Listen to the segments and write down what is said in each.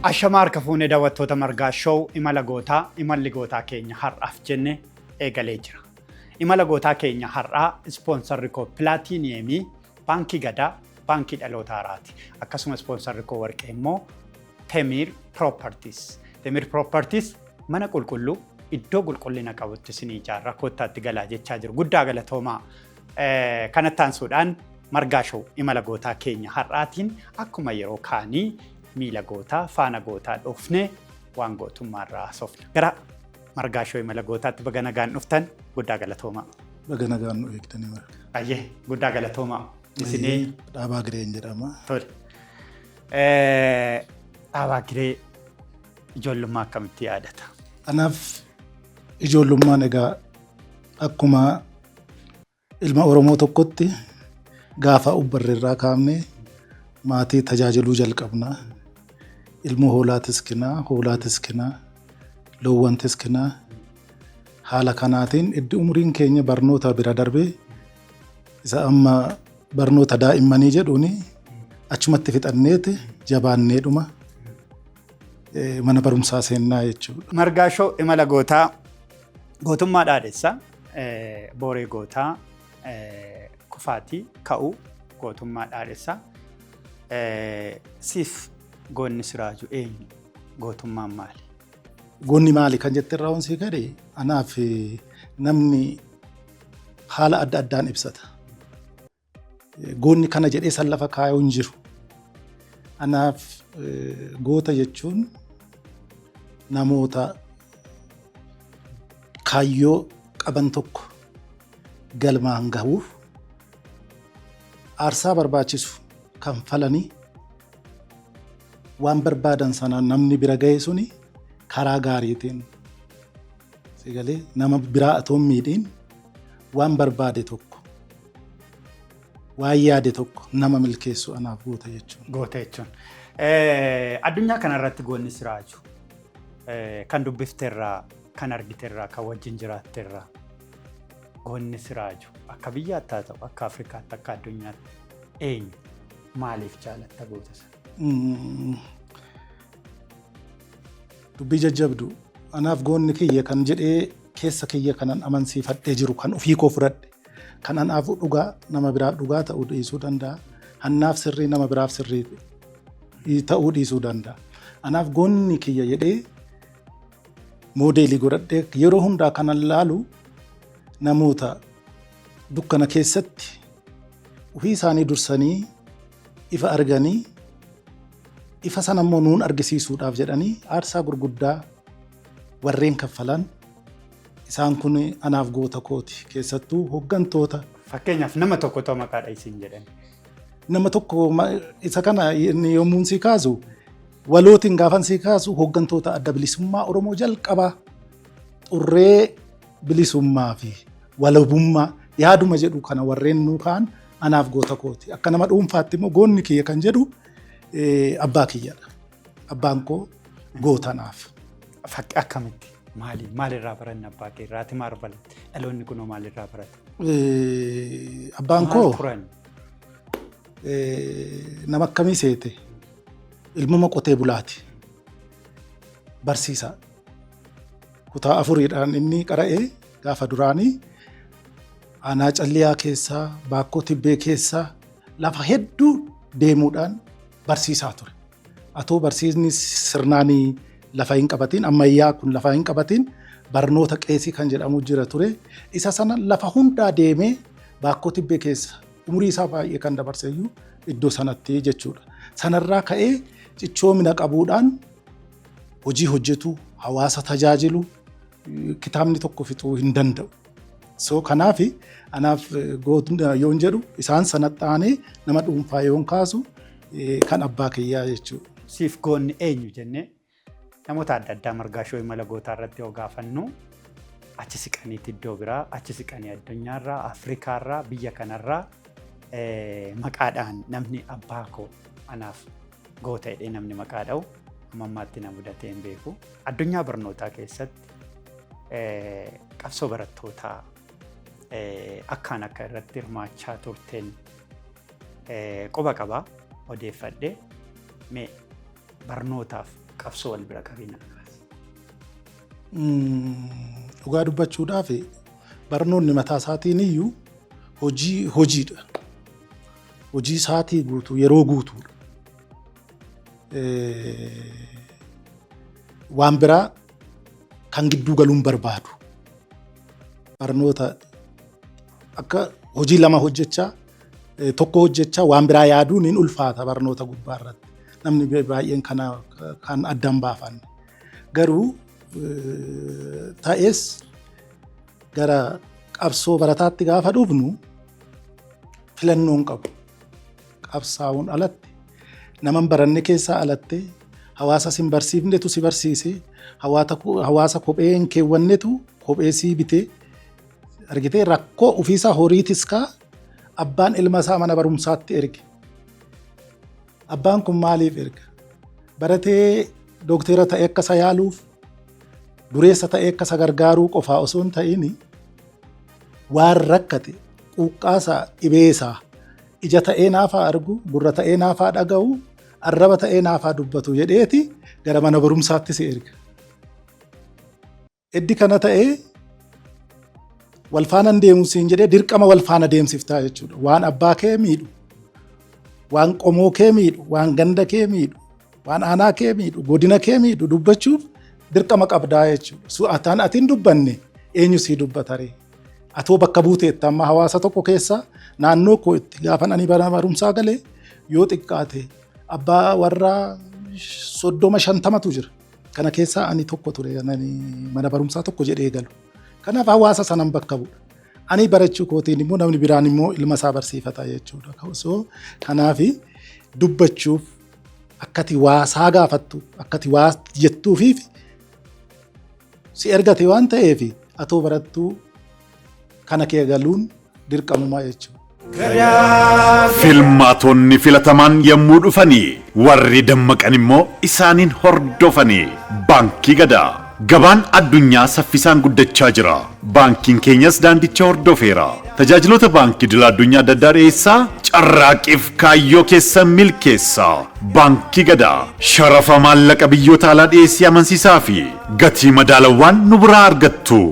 Ashamaa harka fuunee daawwattoota Margaa Show, imala gootaa, imalli gootaa keenya har'aaf jenne eegalee jira. Imala gootaa keenya har'aa ispoonsarri koo Pilaatiiniyeemii, Baankii Gadaa, Baankii Dhaloota Haaraati. Akkasuma ispoonsarri koo warqee immoo Temir Properties. Temir Properties mana qulqulluu iddoo qulqullina qabutti isinii ijaarra, koottaatti galaa jechaa jiru. Guddaa galatoomaa. Kanatti aansuudhaan Margaa Show imala gootaa keenya har'aatiin akkuma yeroo kaanii miila gootaa faana gootaa dhoofnee waan gootummaa irraa haasofna. Gara Margaa Show imala gootaatti baga nagaan dhuftan, guddaa galatoomaa. Baga nagaan nu eegdanii, Marga. Baay'ee guddaa galatoomaa. Isinii Dhaabaa Gireen jedhama. Tole. Dhaabaa Giree, ijoollummaa akkamitti yaadata? Anaaf ijoollummaan egaa akkuma ilma Oromoo tokkotti gaafa ubbarreerraa kaafnee maatii tajaajiluu jalqabna. Ilmoo hoolaa tiskinaa, hoolaa tiskinaa, loowwan tiskinaa. Haala kanaatiin iddi umuriin keenya barnoota bira darbee isa amma barnoota daa'immanii jedhuuni achumatti fixanneeti jabaanneedhuma mana barumsaa seennaa jechuudha. Margaa Show imala gootaa gootummaa dhaadhessa, booree gootaa, kufaatii ka'uu gootummaa dhaadhessa. Siif goonni siraaju eenyu? Gootummaan maali? Goonni maali kan jette irraa onsii gadi anaaf namni haala adda addaan ibsata. Goonni kana jedhee san lafa kaayuu hin jiru. Anaaf goota jechuun namoota kaayyoo qaban tokko galmaan gahuuf aarsaa barbaachisu kanfalanii waan barbaadan sana namni bira gahe suni karaa gaariitiin sigalee nama biraa otoo hin miidhiin waan barbaade tokko, waan yaade tokko nama milkeessu anaaf goota jechuun. Goota jechuun. Addunyaa kanarratti goonni siraaju kan dubbifterraa, kan argiterraa, kan wajjin jiraatterraa goonni siraaju akka biyyaatti haa ta'u, akka Afrikaatti, akka addunyaatti eenyu? Maaliif jaalatta goota sana? Dubbii jajjabdu. Anaaf goonni kiyya kan jedhee keessa kiyya kanan amansiifadhee jiru, kan ofii koo fudhadhe, kan anaaf dhugaa nama biraaf dhugaa ta'uu dhiisuu danda'a. Annaaf sirrii nama biraaf sirrii ta'uu dhiisuu danda'a. Anaaf goonni kiyya jedhee moodeelii godhadhee yeroo hundaa kanan laalu namoota dukkana keessatti ofii isaanii dursanii ifa arganii, ifa sana immoo nuun argisiisuudhaaf jedhanii aarsaa gurguddaa warreen kaffalan, isaan kun anaaf goota kooti, keessattuu hooggantoota. Fakkeenyaaf nama tokko ta'u maqaadha isin jedhan. Nama tokko isa kana inni yommuu sii kaasu, walootiin gaafan sii kaasu, hooggantoota Adda Bilisummaa Oromoo jalqabaa xurree bilisummaa fi walabummaa yaaduma jedhu kana warreen nuu ka'an anaaf goota kooti. Akka nama dhuunfaatti immoo goonni kiyya kan jedhu abbaa kiyyadha. Abbaan koo goota anaaf. Fakkii akkamitti? Maali? Maalirraa baranna abbaa kee irraa? Ati maal baratte? Dhaloonni kunoo maalirraa barata? Abbaan Maal koo turan? Nama akkamii seete? Ilmuma qotee bulaati. Barsiisaa. Kutaa afuriidhaan inni qara'ee gaafa duraanii aanaa Calliyaa keessaa, Baakkoo Tibbee keessaa lafa hedduu deemuudhaan barsiisaa ture. Atoo barsiisni sirnaanii lafa hin qabatiin, ammayyaa kun lafa hin qabatiin, barnoota qeesii kan jedhamu jira ture. Isa sana lafa hundaa deemee Baakkoo Tibbee keessa umurii isaa baay'ee kan dabarse iyyuu iddoo sanatti jechuudha. Sanarraa ka'ee cichoomina qabuudhaan hojii hojjetu, hawaasa tajaajilu, kitaabni tokko fixuu hin danda'u. So kanaaf anaaf goota yoon jedhu isaan sanatti aanee nama dhuunfaa yoon kaasu kan abbaa kiyyaa jechuudha. Siif goonni eenyu jennee namoota adda addaa Margaa Show imala gootaa irratti yoo gaafannu, achi siqaniiti iddoo biraa, achi siqanii addunyaarraa, Afrikaarraa, biyya kanarraa maqaadhaan namni abbaa koo anaaf goota jedhee namni maqaa dha'u amma ammaatti na mudatee hin beeku. Addunyaa barnootaa keessatti qabsoo barattootaa akkaan akka irratti hirmaachaa turteen quba qaba, odeeffadhe. Mee barnootaaf Qabsoo wal bira qabiina kaase. Dhugaa dubbachuudhaaf, barnoonni mataa isaatiin iyyuu hojii hojiidha. Hojii isaatii guutuu, yeroo guutuudha. Waan biraa kan gidduu galuun barbaadu. Barnoota akka hojii lama hojjechaa, tokko hojjechaa waan biraa yaaduun hin ulfaata barnoota gubbaa irratti. Namni baay'een kana kan addaan baafanne. Garuu ta'es gara qabsoo barataatti gaafa dhufnu filannoon qabu. Qabsaa'uun alatti, nama hin baranne keessaa alatte, hawaasa sin barsiifnetu si barsiise, hawaasa kophee hin keewwannetu kophee sii bitee, argitee, rakkoo ofiisaa horiitis kaa abbaan ilma isaa mana barumsaatti erge. Abbaan kun maaliif erga? Baratee dookteera ta'ee akka isa yaaluuf, dureessa ta'ee akka isa gargaaruu qofaa osoo hin ta'in, waan rakkate, quuqqaasaa, dhibeesaa ija ta'ee naafaa argu, gurra ta'ee naafaa dhaga'u, arraba ta'ee naafaa dubbatu jedheeti gara mana barumsaatti si erga. Eddi kana ta'ee wal faana hin deemu siin jedhee, dirqama wal faana deemsiftaa jechuudha. Waan abbaa kee miidhu, waan qomoo kee miidhu, waan ganda kee miidhu, waan aanaa kee miidhu, godina kee miidhu dubbachuuf dirqama qabdaa jechuudha. Su'ataan ati hin dubbanne eenyu sii dubbataree? Atoo bakka buuteetta. Amma hawaasa tokko keessa, naannoo koo itti gaafan ani bara barumsaa galee, yoo xiqqaate abbaa warraa 30 50tu jira. Kana keessaa ani tokko ture, ani mana barumsaa tokko jedhee galu. Kanaaf hawaasa sanan bakka bu'a. Ani barachuu kootiin immoo namni biraan immoo ilma isaa barsiifata jechuudha. So kanaaf dubbachuuf, akkati waa isaa gaafattu, akkati waa jettuufiif si ergate waan ta'eef, atoo barattuu kana kee galuun dirqamumaa jechuudha. Filmaatonni filatamaan yommuu dhufanii, warri dammaqan immoo isaaniin hordofanii. Baankii Gadaa. Gabaan addunyaa saffisaan guddachaa jira. Baankiin keenyas daandicha hordofeera. Tajaajiloota baankii idil addunyaa adda addaa dhiyeessaa, carraaqiif kaayyoo keessan milkeessa. Baankii Gadaa sharafa maallaqa biyyoota alaa dhiyeessii amansiisaa fi gatii madaalawaan nu biraa argattu.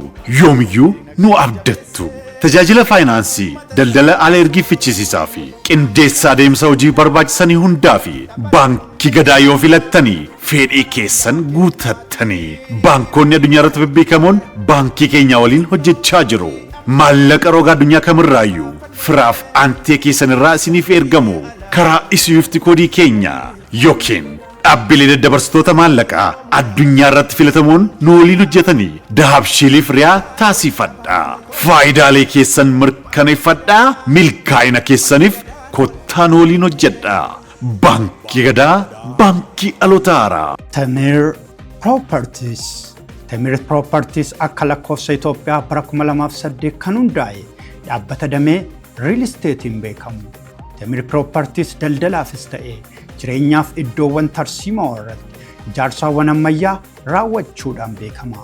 Yoomiyyuu nu abdattu. Tajaajila faayinaansii, daldala ala ergii fichisiisaa fi qindeessa adeemsa hojii barbaachisanii hundaa fi Baankii Gadaa yoo filattanii fedhii keessan guutattanii. Baankonni addunyaa irratti bebbeekamoon baankii keenya waliin hojjechaa jiru. Maallaqa roga addunyaa kamirraayyuu firaaf aantee keessan irraa isiniif ergamu karaa SWIFT koodii keenya yookiin dhaabbilee daddabarsitoota maallaqaa addunyaa irratti filatamoon nu waliin hojjetanii Dahabshiiliif Riyaa taasifadha. Faayidaalee keessan mirkaneeffadhaa, milkaa'ina keessaniif kottaa nu waliin hojjedha. Baankii Gadaa, baankii dhaloota haaraa. Temir Properties. Temir Properties akka lakkoofsa Itoophiyaa bara 2008 kan hundaa'e dhaabbata damee real estate'n beekamu. Temir Properties daldalaafis ta'e jireenyaaf iddoowwan tarsiimoo irratti ijaarsaawwan ammayyaa raawwachuudhaan beekama.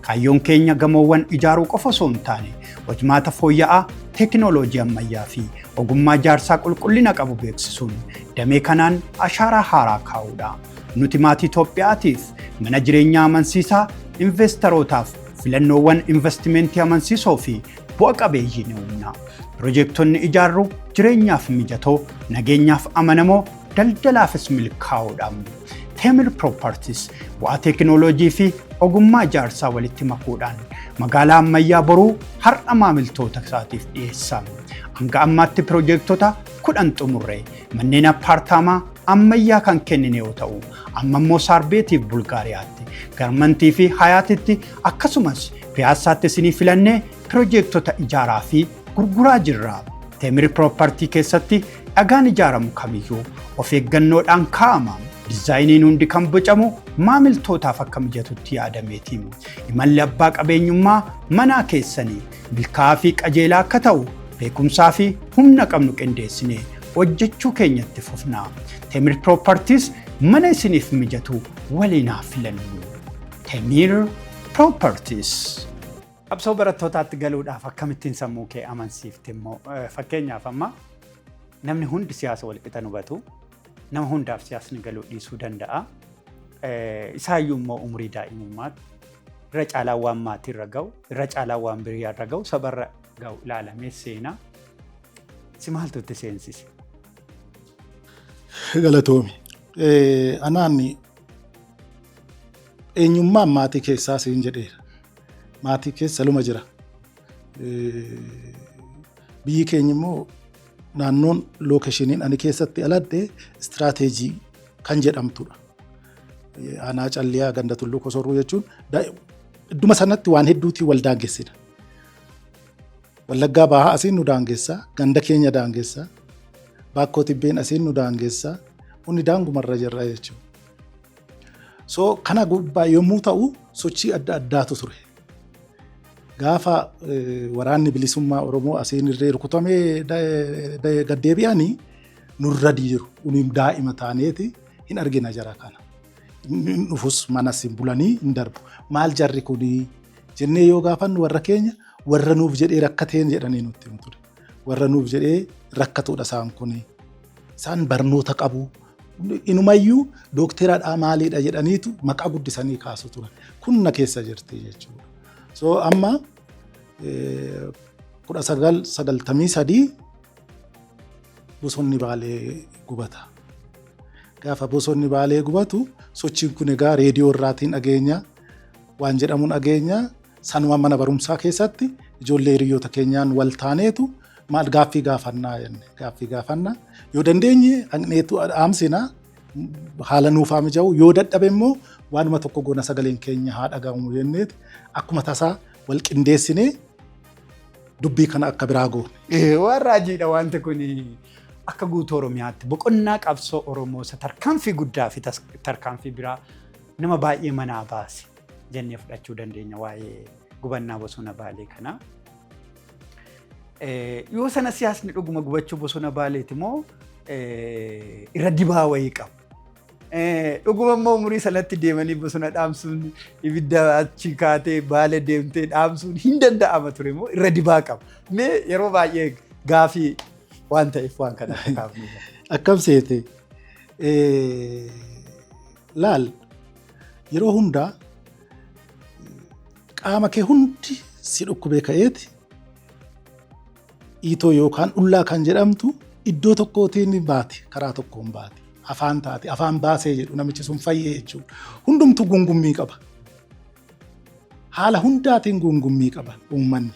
Kaayyoon keenya gamoowwan ijaaruu qofa osoo hin taane, hojmaata fooyya'aa, teekinooloojii ammayyaa fi ogummaa ijaarsaa qulqullina qabu beeksisuun damee kanaan ashaaraa haaraa kaa'uudha. Nuti maatii Itoophiyaatiif mana jireenyaa amansiisaa, investarootaaf filannoowwan investimentii amansiisoo fi bu'a qabeeyyii ni uumna. Piroojeektonni ijaarru jireenyaaf mijatoo, nageenyaaf amanamoo, daldalaafis milkaa'uudha. Temir Properties bu'aa teekinooloojii fi ogummaa ijaarsaa walitti makuudhaan magaalaa ammayyaa boruu har'a maamiltoota isaatiif dhiyeessa. Hanga ammaatti piroojeektota 10 xumurre manneen appaartaamaa ammayyaa kan kennine yoo ta'u, amma immoo Saarbeetiif Bulgaariyaatti, Garmantii fi Hayaatitti, akkasumas Piyaassaatti isinii filannee piroojeektota ijaaraa fi gurguraa jirra. Temir Property keessatti dhagaan ijaaramu kamiyyuu of eeggannoodhaan kaa'ama. Dizaayiniin hundi kan bocamu maamiltootaaf akka mijatutti yaadameeti. Imalli abbaa qabeenyummaa manaa keessanii milkaa'aa fi qajeelaa akka ta'u beekumsaa fi humna qabnu qindeessine hojjechuu keenyatti fufna. Temir Properties, mana isiniif mijatu waliin haa filannu. Temir Properties. Qabsoo barattootaatti galuudhaaf akkamittiin sammuu kee amansiifte immoo? Fakkeenyaaf, amma namni hundi siyaasa wal qixa hubatu, nama hundaaf siyaasni galuu dhiisuu danda'a. Isaayyuu immoo umurii daa'imummaatti irra caalaa waan maatiirra ga'u, irra caalaa waan biyyaarra ga'u, sabarra ga'u ilaalamee seenaa. Si maaltu itti seensise? Galatoomi. Anaan eenyummaan maatii keessaa siin jedheera. Maatii keessa luma jira. Biyyi keenya immoo naannoon location ani keessatti aladde istiraateejii kan jedhamtudha. Aanaa Calliyaa ganda Tulluu Kosorruu jechuun idduma sanatti waan hedduutiin wal daangessina. Wallaggaa Bahaa asiin nu daangessa, ganda keenya daangessa, Baakkoo Tibbeen asiin nu daangessa, hundi daangumarra jirra jechuudha. So kana gubbaa yommuu ta'u sochii adda addaatu ture. Gaafa waraanni bilisummaa Oromoo asiin irree rukutamee gaddeebi'anii nurra jiru. Uniin daa'ima taaneeti hin argina jara kana. Hin dhufus manas hin bulanii hin darbu. Maal jarri kunii jennee yoo gaafannu warra keenya warra nuuf jedhee rakkateen jedhanii nutti himu ture. Warra nuuf jedhee rakkatudha isaan kuni. Isaan barnoota qabu. Inumayyuu dookteradhaa maaliidha jedhaniitu maqaa guddisanii kaasu turan. Kun na keessa jirti jechuudha. So amma 1993 bosonni Baalee gubata. Gaafa bosonni Baalee gubatu sochiin kun egaa reediyoo irraatiin dhageenya waan jedhamuun dhageenya sanuma mana barumsaa keessatti ijoollee hiriyoota keenyaan wal taaneetu maal gaaffii gaafannaa jenne gaaffii gaafannaa yoo dandeenye haqneetu dhaamsina haala nuufaa mija'u yoo dadhabe immoo waanuma tokko goona sagaleen keenya haa dhaga'amu jenneeti akkuma tasaa wal qindeessinee dubbii kana akka biraa goone. Waan raajiidha wanti kun akka guutuu Oromiyaatti boqonnaa qabsoo Oromoo isa tarkaanfii guddaa fi tarkaanfii biraa nama baay'ee manaa baase jennee fudhachuu dandeenya waa'ee gubannaa bosona Baalee kanaa. Yoo sana siyaasni dhuguma gubachuu bosona Baaleeti moo irra dibaa wayii qabu? Dhuguma immoo umurii sanatti deemanii bosona dhaamsuun ibidda achi kaatee Baale deemtee dhaamsuun hin danda'ama ture moo irra dibaa qaba? Mee yeroo baay'ee gaafii waan ta'eef waan kana akka kaafnu. Akkam seete laal yeroo hundaa qaama kee hundi si dhukkubee ka'eeti dhiitoo yookaan ullaa kan jedhamtu iddoo tokkootiin baati karaa tokkoon baati afaan taate afaan baasee jedhu namichi sun fayyee jechuudha. Hundumtuu gungummii qaba. Haala hundaatiin gungummii qaba uummanni.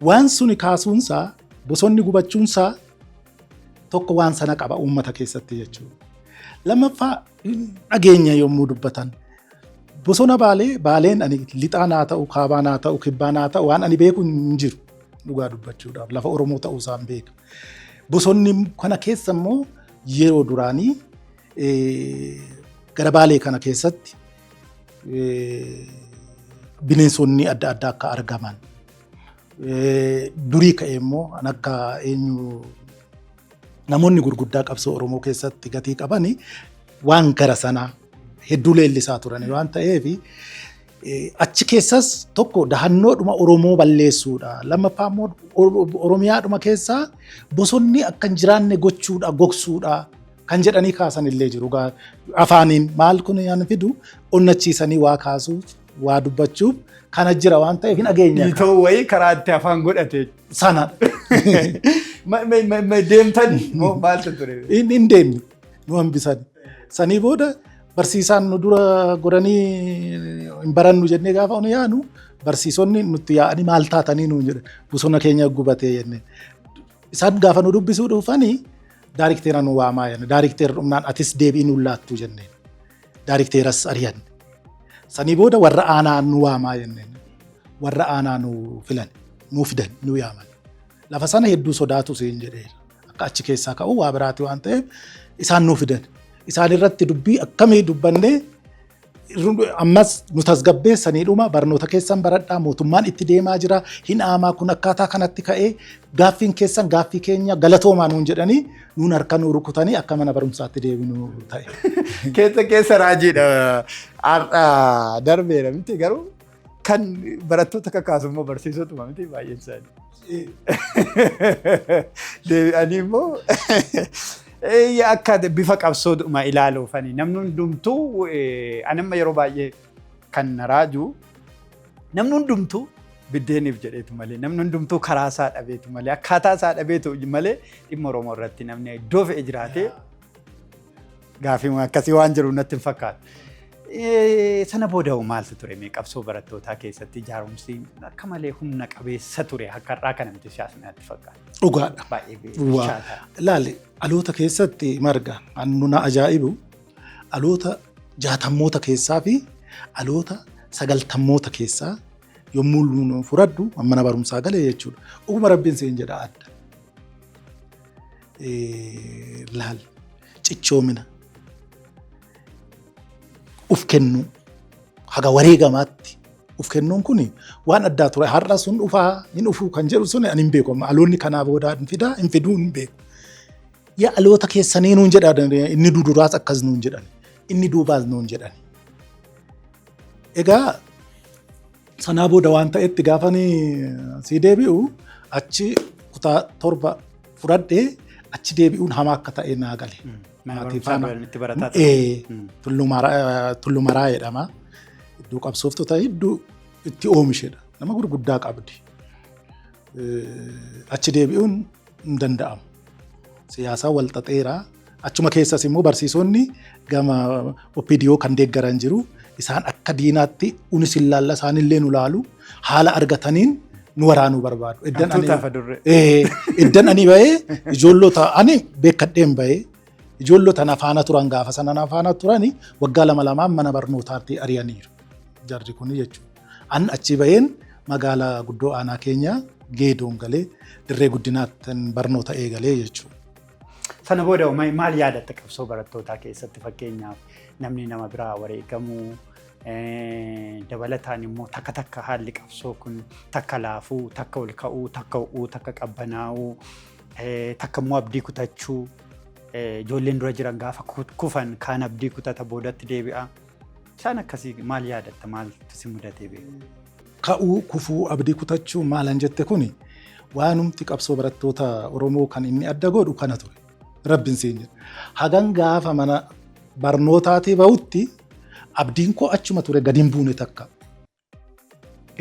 Waan suni kaasuunsaa bosonni gubachuunsaa tokko waan sana qaba uummata keessatti jechuudha. Lammaffaa dhageenya yommuu dubbatan bosona Baalee Baaleen ani lixaan haa ta'u kaabaan haa ta'u kibbaan haa ta'u waan ani beeku hin jiru dhugaa dubbachuudhaaf lafa Oromoo ta'uu isaan beeka. Bosonni kana keessa immoo yeroo duraanii gara Baalee kana keessatti bineensonni adda addaa akka argaman durii ka'e immoo akka eenyu namoonni gurguddaa qabsoo Oromoo keessatti gatii qabani waan gara sanaa hedduu leellisaa turan waan ta'eef achi keessas tokko dahannoodhuma Oromoo balleessuudha. Lammaffaa immoo Oromiyaadhuma keessaa bosonni akka hin jiraanne gochuudha, gogsuudha kan jedhanii kaasan illee jiru. Afaaniin maal kun yaan fidu onnachiisanii waa kaasuuf, waa dubbachuuf kana jira waan ta'eef hin dhageenya. Dhiitoo wayii karaa itti afaan godhate. Sana. Deemtanii moo maaltu ture? Hin deemne nu hambisan. Sanii booda barsiisaan nu dura godhanii hin barannu jennee gaafa nu yaanu barsiisonni nutti yaa'anii maal taatanii nuun jedhan bosona keenya gubatee jenne. Isaan gaafa nu dubbisuu dhufanii daarikteera nu waamaa jenne. Daarikteera dhumnaan atis deebii nu laattu jenneen. Daarikteeras ari'anne. Sanii booda warra aanaa nu waamaa jenneen. Warra aanaa nu filan, nu fidan, nu yaaman. Lafa sana hedduu sodaatu siin jedheera. Akka achi keessaa ka'u waa biraati waan ta'eef isaan nu fidan. Isaan irratti dubbii akkamii dubbannee ammas nu tasgabbeessanii dhuma barnoota keessan baradhaa mootummaan itti deemaa jira hin aamaa kun akkaataa kanatti ka'ee gaaffiin keessan gaaffii keenya galatoomaa nuun jedhanii nuun harka nu rukutanii akka mana barumsaatti deebinu ta'e. Keessa keessa raajiidha. Har'a darbeera miti garuu kan barattoota kakaasu immoo barsiisotuma miti baay'een isaanii. Deebi'anii immoo Akka bifa qabsoodhuma ilaaluufani namni hundumtuu, ani amma yeroo baay'ee kan na raaju, namni hundumtuu biddeeniif jedheetu malee, namni hundumtuu karaa isaa dhabeetu malee, akkaataa isaa dhabeetu malee, dhimma Oromoo irratti namni iddoo fe'e jiraatee gaafii akkasii waan jiru natti hin fakkaatu. Sana booda hoo maaltu ture mee? Qabsoo barattootaa keessatti ijaarumsi akka malee humna qabeessa ture, akka har'aa kana miti siyaasni natti fakkaata. Dhugaadha. Baay'ee bilchaataa. Laali, dhaloota keessatti marga annu na ajaa'ibu, dhaloota 60moota keessaa fi dhaloota 90moota keessaa yommuu nu fudhadhu, mana barumsaa galee jechuudha. Dhuguma Rabbiin seen jedha, adda. Laal, cichoomina, uf kennuu, haga wareegamaatti uf kennuun kun waan addaa ture. Har'a sun dhufaa hin dhufuu kan jedhu sun ani hin beeku. Dhaloonni kanaa booda hin fidaa hin fiduu hin beeku. Yaa dhaloota keessanii nuun jedhan, inni duduraas akkas nuun jedhan, inni duubaas nuun jedhan. Egaa sanaa booda waan ta'etti gaafanii si deebi'u, achi kutaa 7 fudhadhee achi deebi'uun hamaa akka ta'e naa gale. Mana Maatii barumsaa faana. duraan itti barataa ture. Ee, Tullumaraa jedhama. Iddoo qabsooftota hedduu itti oomishedha. Nama gurguddaa qabdi. Achi deebi'uun hin danda'amu. Siyaasaan wal xaxeera. Achuma keessas immoo barsiisonni gama OPDO kan deeggaran jiru. Isaan akka diinaatti unis hin laalla, isaanillee nu laalu. Haala argataniin nu waraanuu barbaadu. Iddan ani- Hantuutaaf adurree. Iddan ani bahee, ijoollota ani beekadheen bahee, ijoollota na faana turan, gaafa sana na faana turani, waggaa lama lamaan mana barnootaatti ari'aniiru. Jarri kun jechuudha. An achi baheen magaalaa guddoo aanaa keenya Geedoon galee, Dirree Guddinaatti barnoota eegalee jechuudha. Sana booda maal yaadatta qabsoo barattootaa keessatti? Fakkeenyaaf namni nama biraa wareegamuu, dabalataan immoo takka takka haalli qabsoo kun takka laafuu, takka ol ka'uu, takka ho'uu, takka qabbanaa'uu, takka immoo abdii kutachuu, ijoolleen dura jiran gaafa kufan kaan abdii kutata, boodatti deebi'a. Isaan akkasii maal yaadatta? Maaltu si mudatee beeku? Ka'uu, kufuu, abdii kutachuu maalan jette, kuni waanumti qabsoo barattoota Oromoo kan inni adda godhu kana ture. Rabbiin siin jedha. Hagan gaafa mana barnootaatii bahutti abdiin koo achuma ture, gadi hin buune takka.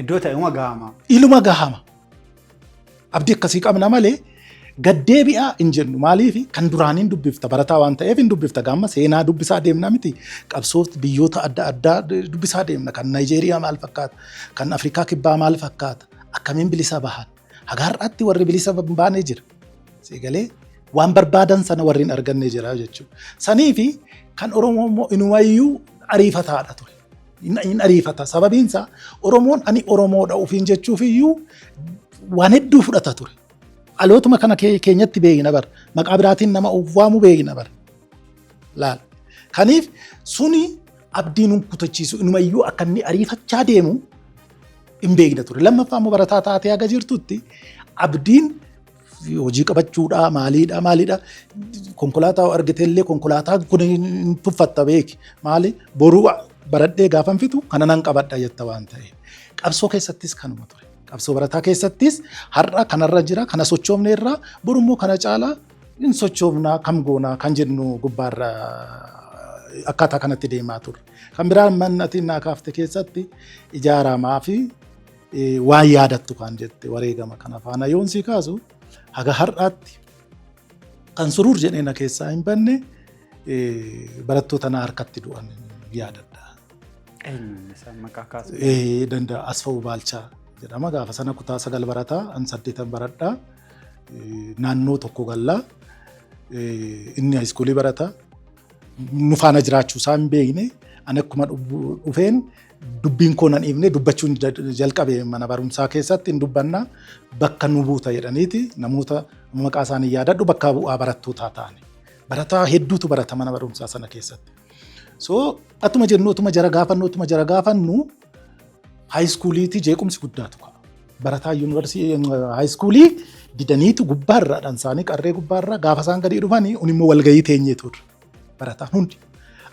Iddoo ta'e uma gahama. Iluma gahama. Abdii akkasii qabna malee gaddeebi'aa hin jennu. Maaliif? Kan duraaniin dubbifta, barataa waan ta'eef hin dubbifta. Gaamma seenaa dubbisaa deemna miti, qabsoo biyyoota adda addaa dubbisaa deemna. Kan Naayijeeriyaa maal fakkaata? Kan Afrikaa Kibbaa maal fakkaata? Akkamiin bilisa bahan? Haga har'aatti warri bilisa baanee jira. Seegalee waan barbaadan sana warri hin arganne jira jechuudha. Sanii fi kan Oromoo immoo inumayyuu ariifataadha ture. Hin ariifata. Sababiin isaa Oromoon ani Oromoodha ofiin jechuuf iyyuu waan hedduu fudhata ture. Dhalootuma kana keenyatti beekna bara. Maqaa biraatiin nama of waamu beekna bara. Laal. Kaniif suni abdii nun kutachiisu, inumayyuu akka inni ariifachaa deemu hin beekna ture. Lammaffaa immoo barataa taatee haga jirtutti abdiin hojii qabachuudha, maaliidha maaliidha, konkolaataa argite illee konkolaataa kun hin tuffatta, beeki, maali, boruu baradhee gaafan fitu kana nan qabadha jetta waan ta'eef. Qabsoo keessattis kanuma ture. Qabsoo barataa keessattis har'a kanarra jira, kana sochoofne irraa borummoo kana caalaa hin sochoofnaa, kam goonaa kan jennu gubbaarra akkaataa kanatti deemaa turre. Kan biraa mannatiin naa kaafte keessatti ijaaramaa fi waan yaadattu kan jette, wareegama kana faana yoon si kaasu, haga har'aatti kan suruur jedhee na keessaa hin banne, barattoota na harkatti du'an yaadadha. Eenyuun isaan maqaa kaasu? Danda'a, Asfa'uu Baalchaa jedhama. Gaafa sana kutaa 9 barataa, an 8n baradhaa. Naannoo tokko gallaa. Inni high schoolii barataa. Nu faana jiraachuu isaa hin beekne. Ani akkuma dhufeen dubbiin koo nan dhiifne, dubbachuun jalqabe. Mana barumsaa keessatti hin dubbannaa, bakka nu buuta jedhaniiti namoota maqaa isaanii yaadadhu bakka bu'aa barattootaa ta'ani. Barataa hedduutu barata mana barumsaa sana keessatti. So atuma jennu, atuma jara gaafannu, atuma jara gaafannu, high schooliitti jeequmsi guddaatu ka'a. Barataa yuunivarsiitii high schoolii didaniitu gubbaarraa dhansaanii qarree gubbaarraa gaafa isaan gadi dhufanii, un immoo walgahii teenyee turre. Barataan hundi.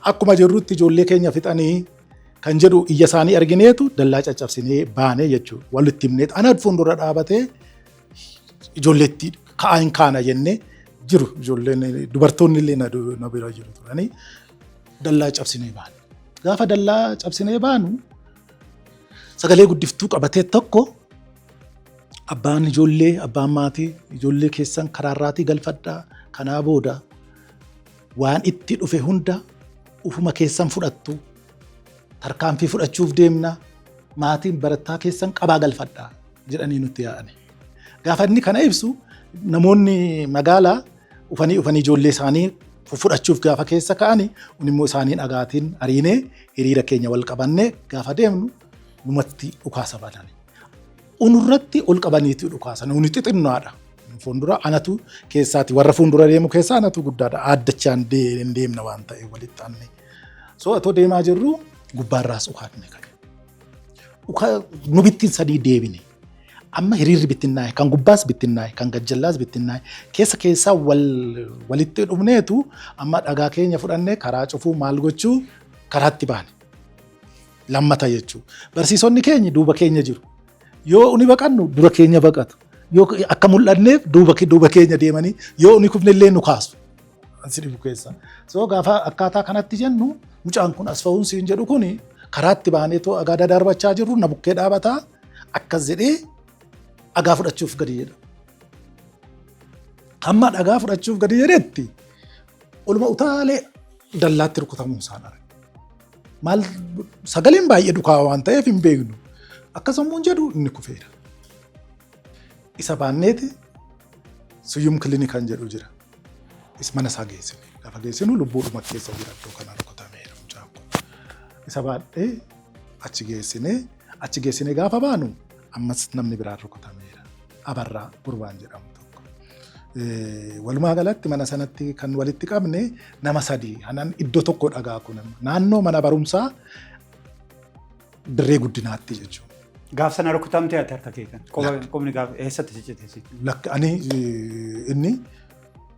Akkuma jirrutti ijoollee keenya fixanii kan jedhu iyya isaanii argineetu dallaa caccabsinee baanee jechuudha. Walitti himnee ana fuuldura dhaabatee ijoolleetti ka'aa, hin kaana jennee Jiru ijoolleen dubartoonni illee na bira jiru turanii dallaa cabsinee baanu. Gaafa dallaa cabsinee baanu sagalee guddiftuu qabatee tokko abbaan ijoollee, abbaan maatii ijoollee keessan karaarraatii galfadhaa, kanaa booda waan itti dhufe hunda ufuma keessan fudhattu, tarkaanfii fudhachuuf deemna, maatiin barattaa keessan qabaa galfadhaa jedhanii nutti yaa'ani. Gaafa inni kana ibsu namoonni magaalaa ufanii ufanii ijoollee isaanii fudhachuuf gaafa keessa ka'ani, kun immoo isaanii dhagaatiin ariinee hiriira keenya wal qabannee gaafa deemnu numatti dhukaasa banani. Unurratti ol qabaniitu dhukaasan. Uni xixinnaadha. Fuuldura anatu keessaati, warra fuuldura deemu keessaa anatu guddaadha. Aaddachaan deemna waan ta'eef walitti aanne. So atoo deemaa jirru gubbaarraas dhukaafne ka'e. Nu bittiin sadii deebine. Amma hiriirri bittinnaa'e, kan gubbaas bittinnaa'e, kan gajjallaas bittinnaa'e, keessa keessaa walitti dhufneetu amma dhagaa keenya fudhannee karaa cufuu maal gochuu karaatti baane. Lammata jechuudha. Barsiisonni keenya duuba keenya jiru. Yoo uni baqannu dura keenya baqatu. Yoo akka mul'anneef duuba keenya deemanii yoo uni kufne illee nu kaasu. Si dhibu keessa. So gaafa akkaataa kanatti jennu mucaan kun as fa'uun siin jedhu kuni karaatti baanee too dhagaa dadarbachaa jirru na bukkee dhaabataa akkas jedhee dhagaa fudhachuuf gadi jedha. Hamma dhagaa fudhachuuf gadi jedhetti oluma utaalee dallaatti rukutamuu isaan arge. Maal sagaleen baay'ee dhukaa waan ta'eef hin beeknu. Akkasuma jedhu inni kufeera. Isa baanneeti Suyyum Kilinik kan jedhu jira. Is mana isaa geessine. Gaafa geessinu lubbuudhuma keessa jira, iddoo kana rukutameera mucaan kun. Isa baadhee achi geessine gaafa baanu ammas namni biraan rukutameera. Abarraa gurbaan jedhamu tokko. Walumaa galatti mana sanatti kan walitti qabne nama sadii. Hanan iddoo tokko dhagaa kun naannoo mana barumsaa dirree guddinaatti jechuudha. Gaaf sana rukutamtee ati harka kee kan? Qubni gaaf eessatti ciccite si? Lakki, ani inni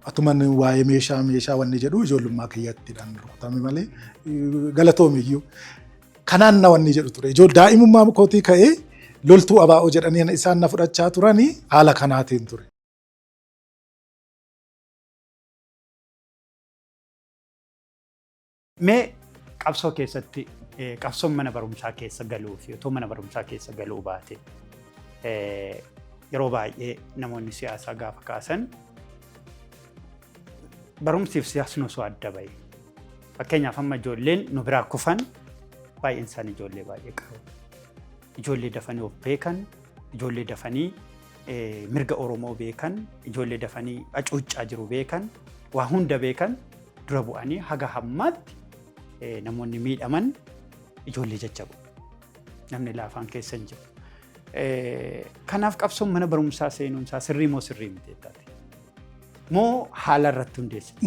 atuman waa'ee meeshaa wanni jedhu ijoollummaa kiyyattiidhaan rukutame malee galatoomiyyuu. Kanaan na wanni jedhu ture. Ijool daa'imummaa kootii ka'ee loltuu ABO jedhanii isaan na fudhachaa turanii haala kanaatiin ture. Mee qabsoo keessatti qabsoon mana barumsaa keessa galuu fi otoo mana barumsaa keessa galuu baate, yeroo baay'ee namoonni siyaasaa gaafa kaasan barumsiif siyaasni osoo adda bahe. Fakkeenyaaf amma ijoolleen nu biraa kufan baay'een isaanii ijoollee baay'ee qabu. Ijoollee dafanii of beekan, ijoollee dafanii mirga Oromoo beekan, ijoollee dafanii hacuuccaa jiru beekan, waa hunda beekan dura bu'anii haga hammaatti namoonni miidhaman ijoollee jajjaboo. Namni laafaan keessa hin jiru. Kanaaf qabsoon mana barumsaa seenuun isaa sirrii moo sirrii miti jettaati? Moo haala irratti hundeessite?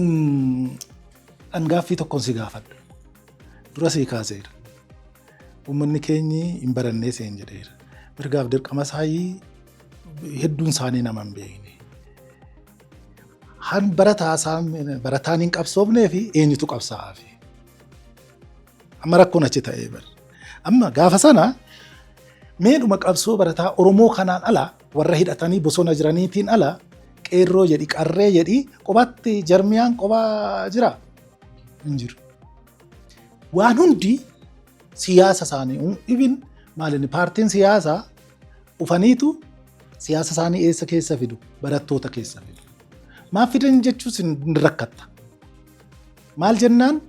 An gaaffii tokkoon si gaafadha. Dura sii kaaseera. Uummanni keenyi hin barannee seen jedheera. Mirgaaf dirqama isaanii hedduun isaanii nama hin beekne. Han barataa isaan barataan hin qabsoofnee fi eenyutu qabsaa'aa fi? Amma rakkoon achi ta'ee bara. Amma gaafa sana meedhuma qabsoo barataa Oromoo kanaan ala, warra hidhatanii bosona jiraniitiin ala, qeerroo jedhi, qarree jedhi, qophaatti jarmiyaan qophaa jira hin jiru. Waan hundi siyaasa isaanii ibin maalinni paartiin siyaasaa ufaniitu siyaasa isaanii eessa keessa fidu? Barattoota keessa fidu. Maaf fidan jechuus hin rakkatta. Maal jennaan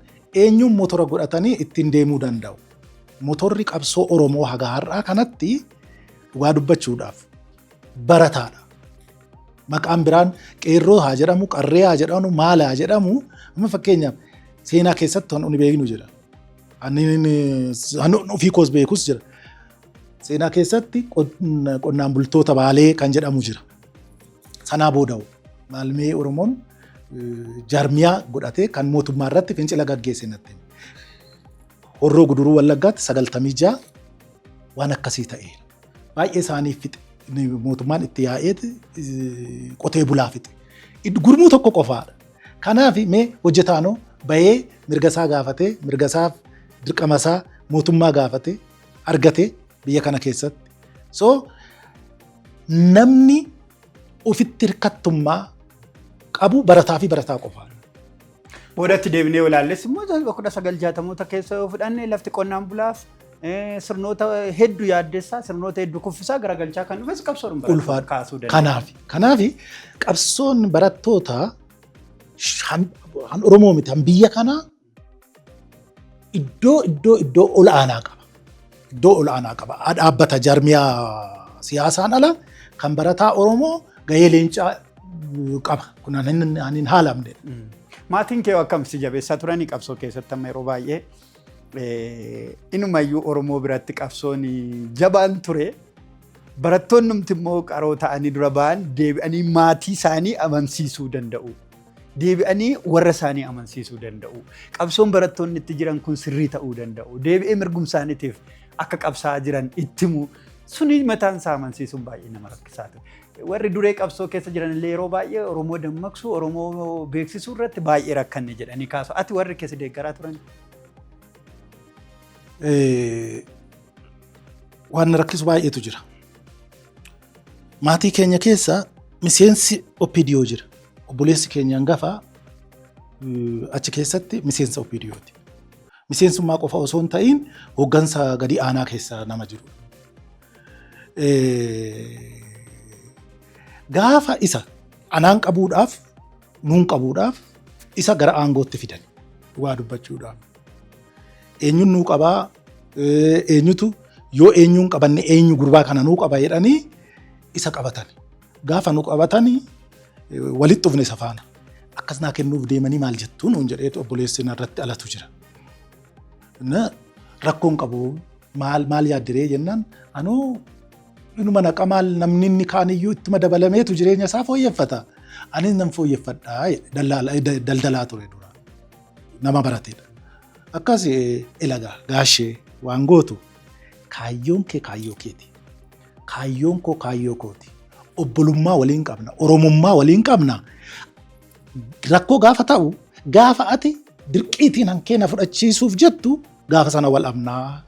eenyuun motora godhatanii ittiin deemuu danda'u. Motorri qabsoo Oromoo haga har'aa kanatti dhugaa dubbachuudhaaf barataadha. Maqaan biraan qeerroo haa jedhamu, qarree haa jedhamu, maal haa jedhamu, amma fakkeenyaaf seenaa keessatti kan nuyi beeknu jira. Ani ofii koos beekus jira. Seenaa keessatti qonnaan bultoota Baalee kan jedhamu jira. Sanaa booda'u maalmee Oromoon jaarmiyaa godhatee kan mootummaa irratti fincila gaggeesse natti. Horroo Guduruu Wallaggaatti 96 waan akkasii ta'eera. Baay'ee isaanii fixe. Mootummaan itti yaa'eet qotee bulaa fixe. Gurmuu tokko qofaadha. Kanaaf mee hojjetaanoo bahee mirga isaa gaafatee, mirga isaaf dirqama isaa mootummaa gaafatee argate biyya kana keessatti. So namni ofitti hirkattummaa qabsoo keessatti qabu qabu barataa fi barataa qofaadha. Boodatti deebinee ilaalles immoo 1960moota keessa yoo fudhanne lafti qonnaan bulaaf sirnoota hedduu yaaddessaa, sirnoota hedduu kuffisaa garagalchaa kan dhufes qabsoon Ulfaadha. kaasuu danda'a. Kanaafi qabsoon barattootaa han Oromoo miti, han biyya kanaa iddoo ol aanaa qaba. Iddoo ol aanaa qaba. Dhaabbata jaarmiyaa siyaasaan ala kan barataa Oromoo gahee leencaa qaba. Kun an hin haalamne. Maatiin kee akkam si jabeessaa turanii qabsoo keessatti? Amma yeroo baay'ee inumayyuu Oromoo biratti qabsoon jabaan ture. Barattoonni immoo qaroo ta'anii dura ba'an deebi'anii maatii isaanii amansiisuu danda'u. Deebi'anii warra isaanii amansiisuu danda'u. Qabsoon barattoonni itti jiran kun sirrii ta'uu danda'u. Deebi'ee mirgum isaaniitiif akka qabsaa'aa jiran itti himu. Suni mataan isaa amansiisuun baay'ee nama rakkisaa ture. Warri duree qabsoo keessa jiran illee yeroo baay'ee Oromoo dammaqsuu, Oromoo beeksisuu irratti baay'ee rakkanne jedhanii kaasu. Ati warri keessa deeggaraa turan? Waan na rakkisu baay'eetu jira. Maatii keenya keessa miseensi OPDO jira. Obboleessi keenya hangafaa achi keessatti miseensa OPDOti. Miseensummaa qofa osoo hin ta'iin hooggansa gadi aanaa keessa nama jiru. Gaafa isa anaan qabuudhaaf, nuun qabuudhaaf isa gara aangootti fidan, dhugaa dubbachuudhaaf. Eenyuun nuu qabaa, eenyutu yoo eenyuun qabanne eenyu gurbaa kana nuu qaba jedhanii isa qabatan. Gaafa nu qabatanii walitti dhufne isa faana. Akkas naa kennuuf deemanii maal jettuu nuun jedheetu obboleessi narratti alatu jira. Rakkoon qabu, maal maal yaaddiree jennaan, anuu inuma naqa, maal namni inni kaaniyyuu ittuma dabalameetu jireenya isaa fooyyeffata. Anis nan fooyyeffadhaa jedhe, daldalaa ture dura. Nama barateedha. Akkas ilagaa gaashee waan gootu, kaayyoon kee kaayyoo keeti. Kaayyoon koo kaayyoo kooti. Obbolummaa waliin qabna. Oromummaa waliin qabna. Rakkoo gaafa ta'u, gaafa ati dirqiitiin hankeena fudhachiisuuf jettu, gaafa sana wal dhabnaa.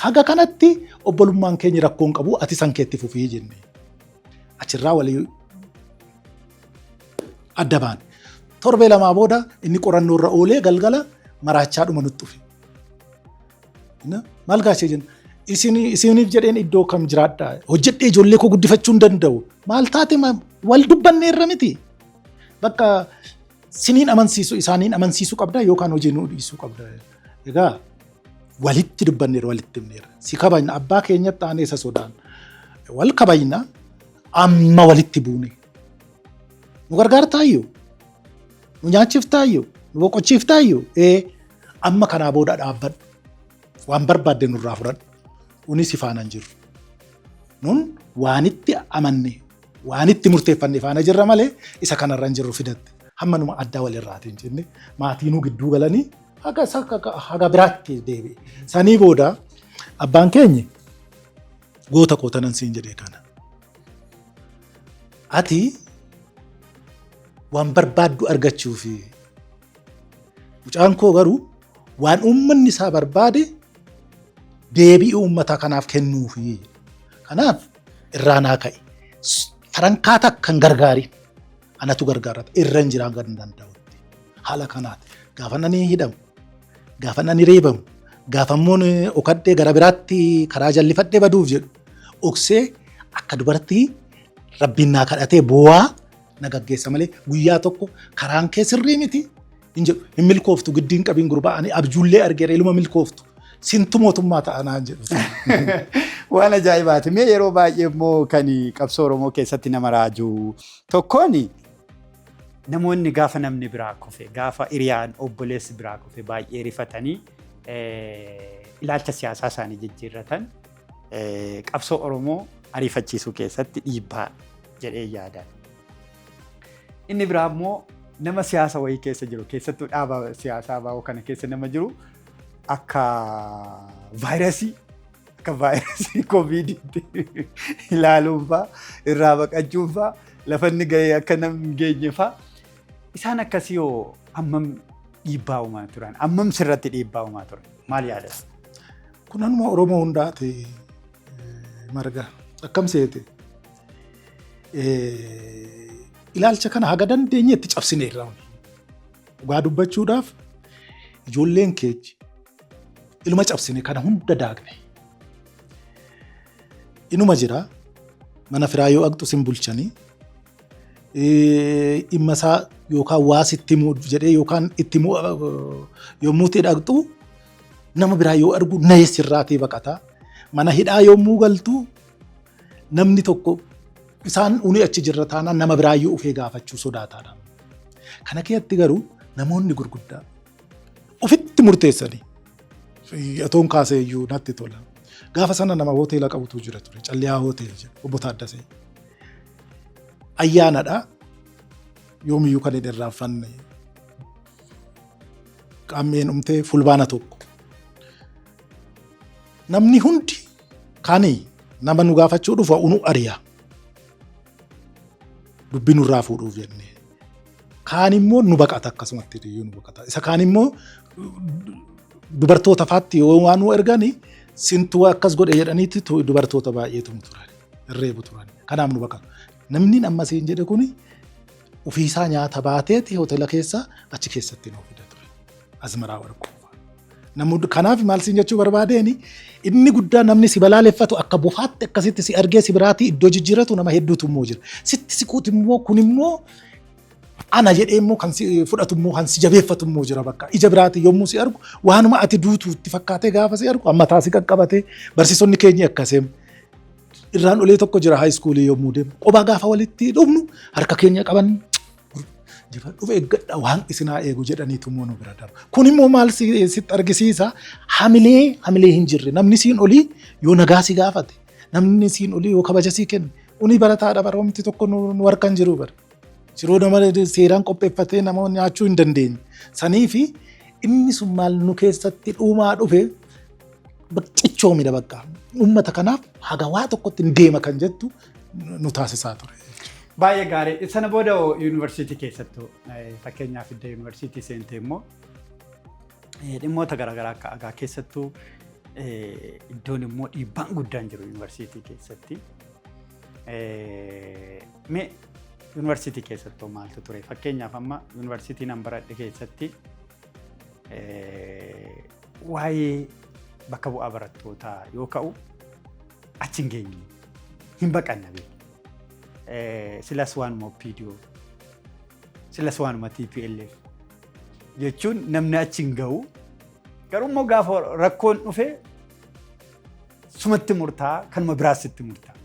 Haga kanatti obbolummaan keenya rakkoon qabu, ati san keetti fufii jenne. Achirraa walii adda baane. Torbee lamaa booda inni qorannoo irra oolee galgala maraachaa dhuma nutti dhufe. Maal gaashee jenna? Isiniif jedheen iddoo kam jiraadhaa? Hojjedhee ijoollee koo guddifachuu hin danda'u. Maal taate, wal dubbanne irra miti. Bakka siniin amansiisu, isaaniin amansiisuu qabda yookaan hojii nuu dhiisuu qabda. Egaa walitti dubbanneera, walitti himneera. Si kabajna, abbaa keenyatti aanee isa sodaan. Wal kabajna, amma walitti buune. Nu gargaartaayyuu? Nu nyaachiftaayyuu? Nu boqochiiftaayyuu? Ee, amma kanaa booda dhaabbadhu. Waan barbaadde nurraa fudhadhu. Uni si faana hin jirru. Nun waanitti amanne, waanitti murteeffanne faana jirra malee isa kanarra hin jirru fidatte. Hamma numa addaa walirraatiin jenne maatiinuu gidduu galanii haga haga biraatti deebi'e. Sanii booda abbaan keenya goota koo tanan siin jedhee kana. Ati waan barbaaddu argachuufi, mucaan koo garuu waan uummanni isaa barbaade deebii uummata kanaaf kennuufi. Kanaaf irraa naa ka'i. Farankaa takka hin gargaarin. Anatu gargaarata. Irra hin jiraan kan danda'utti. Haala kanaati. Gaafa nani hidhamu, gaafa nani reebamu, gaafa immoo okadhee gara biraatti karaa jallifadhee baduuf jedhu oksee akka dubartii rabbiin naa kadhatee boo'aa na gaggeessa malee guyyaa tokko karaan kee sirrii miti hin jedhu. Hin milkooftu, giddiin qabiin gurbaa, ani abjuullee argeera, ilma milkooftu. Sintu mootummaa ta'a naan jedhu. Waan ajaa'ibaati. Mee yeroo baay'ee immoo kan qabsoo Oromoo keessatti nama raaju tokkoon, namoonni gaafa namni biraa kufe, gaafa hiriyaan obboleessi biraa kufe baay'ee rifatanii ilaalcha siyaasaa isaanii jijjiirratan qabsoo Oromoo ariifachiisuu keessatti dhiibbaa jedhee yaadan. Inni biraa immoo nama siyaasa wayii keessa jiru, keessattuu dhaaba siyaasaa ABO kana keessa nama jiru, akka vaayirasii kooviidiitti ilaaluun fa'aa, irraa baqachuun fa'aa, lafa inni gahee akka namni hin geenye fa'aa, isaan akkasii hoo hammam dhiibbaa uumaa turan? Hammam sirratti dhiibbaa uumaa turan? Maal yaadatu? Kun anuma Oromoo hundaati, marga. Akkam seete? Ilaalcha kana haga dandeenye itti cabsineerra. Dhugaa dubbachuudhaaf ijoolleen keechi ilma cabsine kana hunda daakne. Inuma jira, mana firaa yoo aqxu sin bulchanii, dhimma isaa yookaan waa sitti himuu jedhee yookaan itti himuu yommuu itti dhaqxu, nama biraa yoo argu nahee sirraatii baqata. Mana hidhaa yommuu galtu, namni tokko isaan uni achi jirra taanaan nama biraa yoo ufee gaafachuu sodaataadha. Kana keessatti garuu namoonni gurguddaa ofitti murteessanii atoon kaasee iyyuu natti tola. Gaafa sana nama hoteela qabutu jira ture. Calliyaa Hotel jedhu, obbo Taaddasee. Ayyaanadha. Yoomiyyuu kan hin irraanfanne. Qaammeen dhumtee Fulbaana 1. Namni hundi kani nama nu gaafachuu dhufa unu ari'a. Dubbii nurraa fuudhuuf jennee. Kaan immoo nu baqata, akkasumatti iyyuu nu baqata. Isa kaan immoo dubartoota faatti yoo waan nu ergani, sintu akkas godhe jedhaniiti dubartoota baay'eetu nu turan. Irreebu turan. Kanaaf nu baqatu. Namni amma siin jedhe kuni ofiisaa nyaata baateeti hoteela keessa achi keessatti nu fida ture. Azmaraa Warquu. Namoonni kanaaf maal siin jechuu barbaadeeni, inni guddaa namni si balaaleffatu akka bofaatti akkasitti si argee si biraatii iddoo jijjiiratu nama hedduutu immoo jira. Sitti siquuti immoo kun immoo ana jedhee immoo kan si fudhatu immoo kan si jabeeffatu immoo jira bakka. Ija biraatii yommuu si argu, waanuma ati duutu itti fakkaatee gaafa si argu amma taasii qaqqabatee. Barsiisonni keenya akkasii irraan olee tokko jira. High schoolii yommuu deemu qophaa gaafa walitti dhufnu harka keenya qaban, "Dhufe eeggadha, waan isinaa eegu," jedhaniitu immoo nu bira darbu. Kun immoo maal sitti argisiisa? Hamilee hin jirre. Namni siin olii yoo nagaa si gaafate, namni siin olii yoo kabaja sii kenne, uni barataadha, barumti tokko nu harka hin jiru bara. Yeroo nama seeraan qopheeffatee nama nyaachuu hin dandeenye. Sanii fi inni sun maal nu keessatti dhuumaa dhufe, cichoomina bakka. Uummata kanaaf haga waa tokkotti hin deema kan jettu nu taasisaa ture. Baay'ee gaarii. Sana booda yuunivarsiitii keessattuu, fakkeenyaaf iddoo yuunivarsiitii seente immoo dhimmoota garaagaraa akka agaa keessattuu iddoon immoo dhiibbaan guddaan jiru yuunivarsiitii keessatti. Mee yuunivarsiitii keessattuu maaltu ture? Fakkeenyaaf amma yuunivarsiitii nan baradhe keessatti waa'ee bakka bu'aa barattootaa yoo ka'u achi hin geenye, hin baqanna beeku. Silas waanuma OPDO, silas waanuma TPLF jechuun namni achi hin ga'u. Garuu immoo gaafa rakkoon dhufe sumatti murtaa, kanuma biraas sitti murtaa.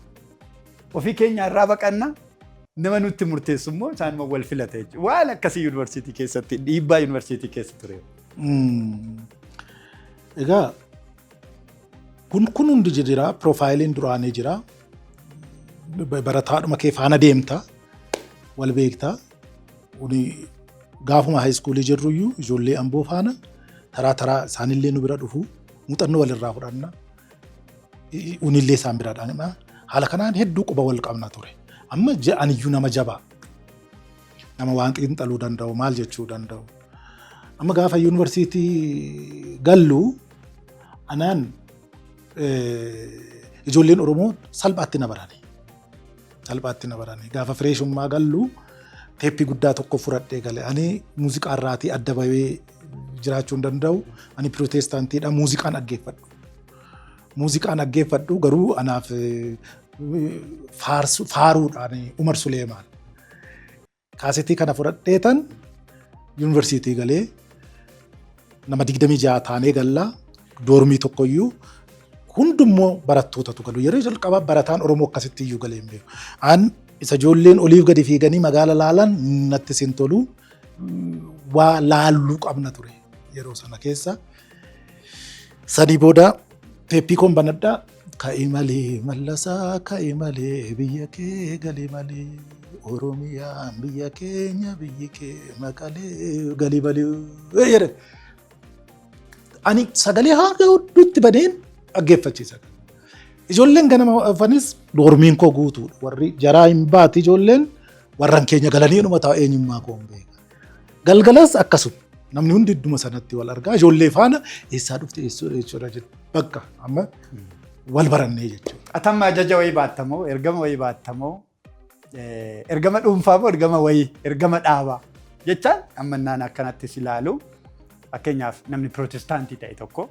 Ofii keenya irraa baqanna, nama nutti murteessu immoo isaanuma wal filata jechuudha. Waan akkasii yuunivarsiitii keessatti, dhiibbaa yuunivarsiitii keessa ture. Egaa kun hundi jira, profileiin duraanii jira. Barataadhuma kee faana deemta, wal beekta. Kuni gaafuma high schoolii jirruyyuu ijoollee Amboo faana taraa taraa isaanillee nu bira dhufu, muuxannoo walirraa fudhanna. Unillee isaan bira dhaqna. Haala kanaan hedduu quba wal qabna ture. Amma aniyyuu nama jabaa. Nama waan xiinxaluu danda'u, maal jechuu danda'u. Amma gaafa yuunivarsiitii gallu anaan ijoolleen Oromoo salphaatti na barani. Salphaatti na barani. Gaafa freshummaa gallu teeppii guddaa tokko fudhadhee gale. Ani muuziqaa irraatii adda bahee jiraachuu hin danda'u. Ani pirootestaantiidha, muuziqaan dhaggeeffadhu. Muuziqaan dhaggeeffadhu garuu anaaf faaruudhaan Umar Suleemaan. Kaasetii kana fudhadheetan yuunivarsiitii galee, nama 26 taanee gallaa, dormii tokkoyyuu hundummoo barattootatu galu. Yeroo jalqabaa barataan Oromoo akkasitti iyyuu galee hin beeku. An isa ijoolleen oliif gadi fiiganii magaala laalan natti sin tolu, waa laalluu qabna ture yeroo sana keessa. Sanii booda teeppii koon banadhaa. "Ka'i malee Mallasaa, ka'i malee, biyya kee gali malee, Oromiyaan biyya keenya, biyyi kee Maqalee, gali malee," jedhe. Ani sagalee haga hodhuutti baneen dhaggeeffachiisa. Ijoolleen ganama dhufanis dormiin koo guutuudha. Warri jaraa hin baati, ijoolleen warran keenya galanii dhuma taa'u, eenyummaa koo hin beekan. Galgalas akkasuma. Namni hundi idduma sanatti wal argaa. Ijoollee faana eessaa dhufte, eessuudha jechuudha. Bakka amma wal barannee jechuudha. Atamma ajaja wayii baattamoo, ergama wayii baattamoo, Ergama dhuunfaa moo ergama wayii, ergama dhaabaa jechaan amma naan akkanattis ilaalu, fakkeenyaaf namni pirootestaantii ta'e tokko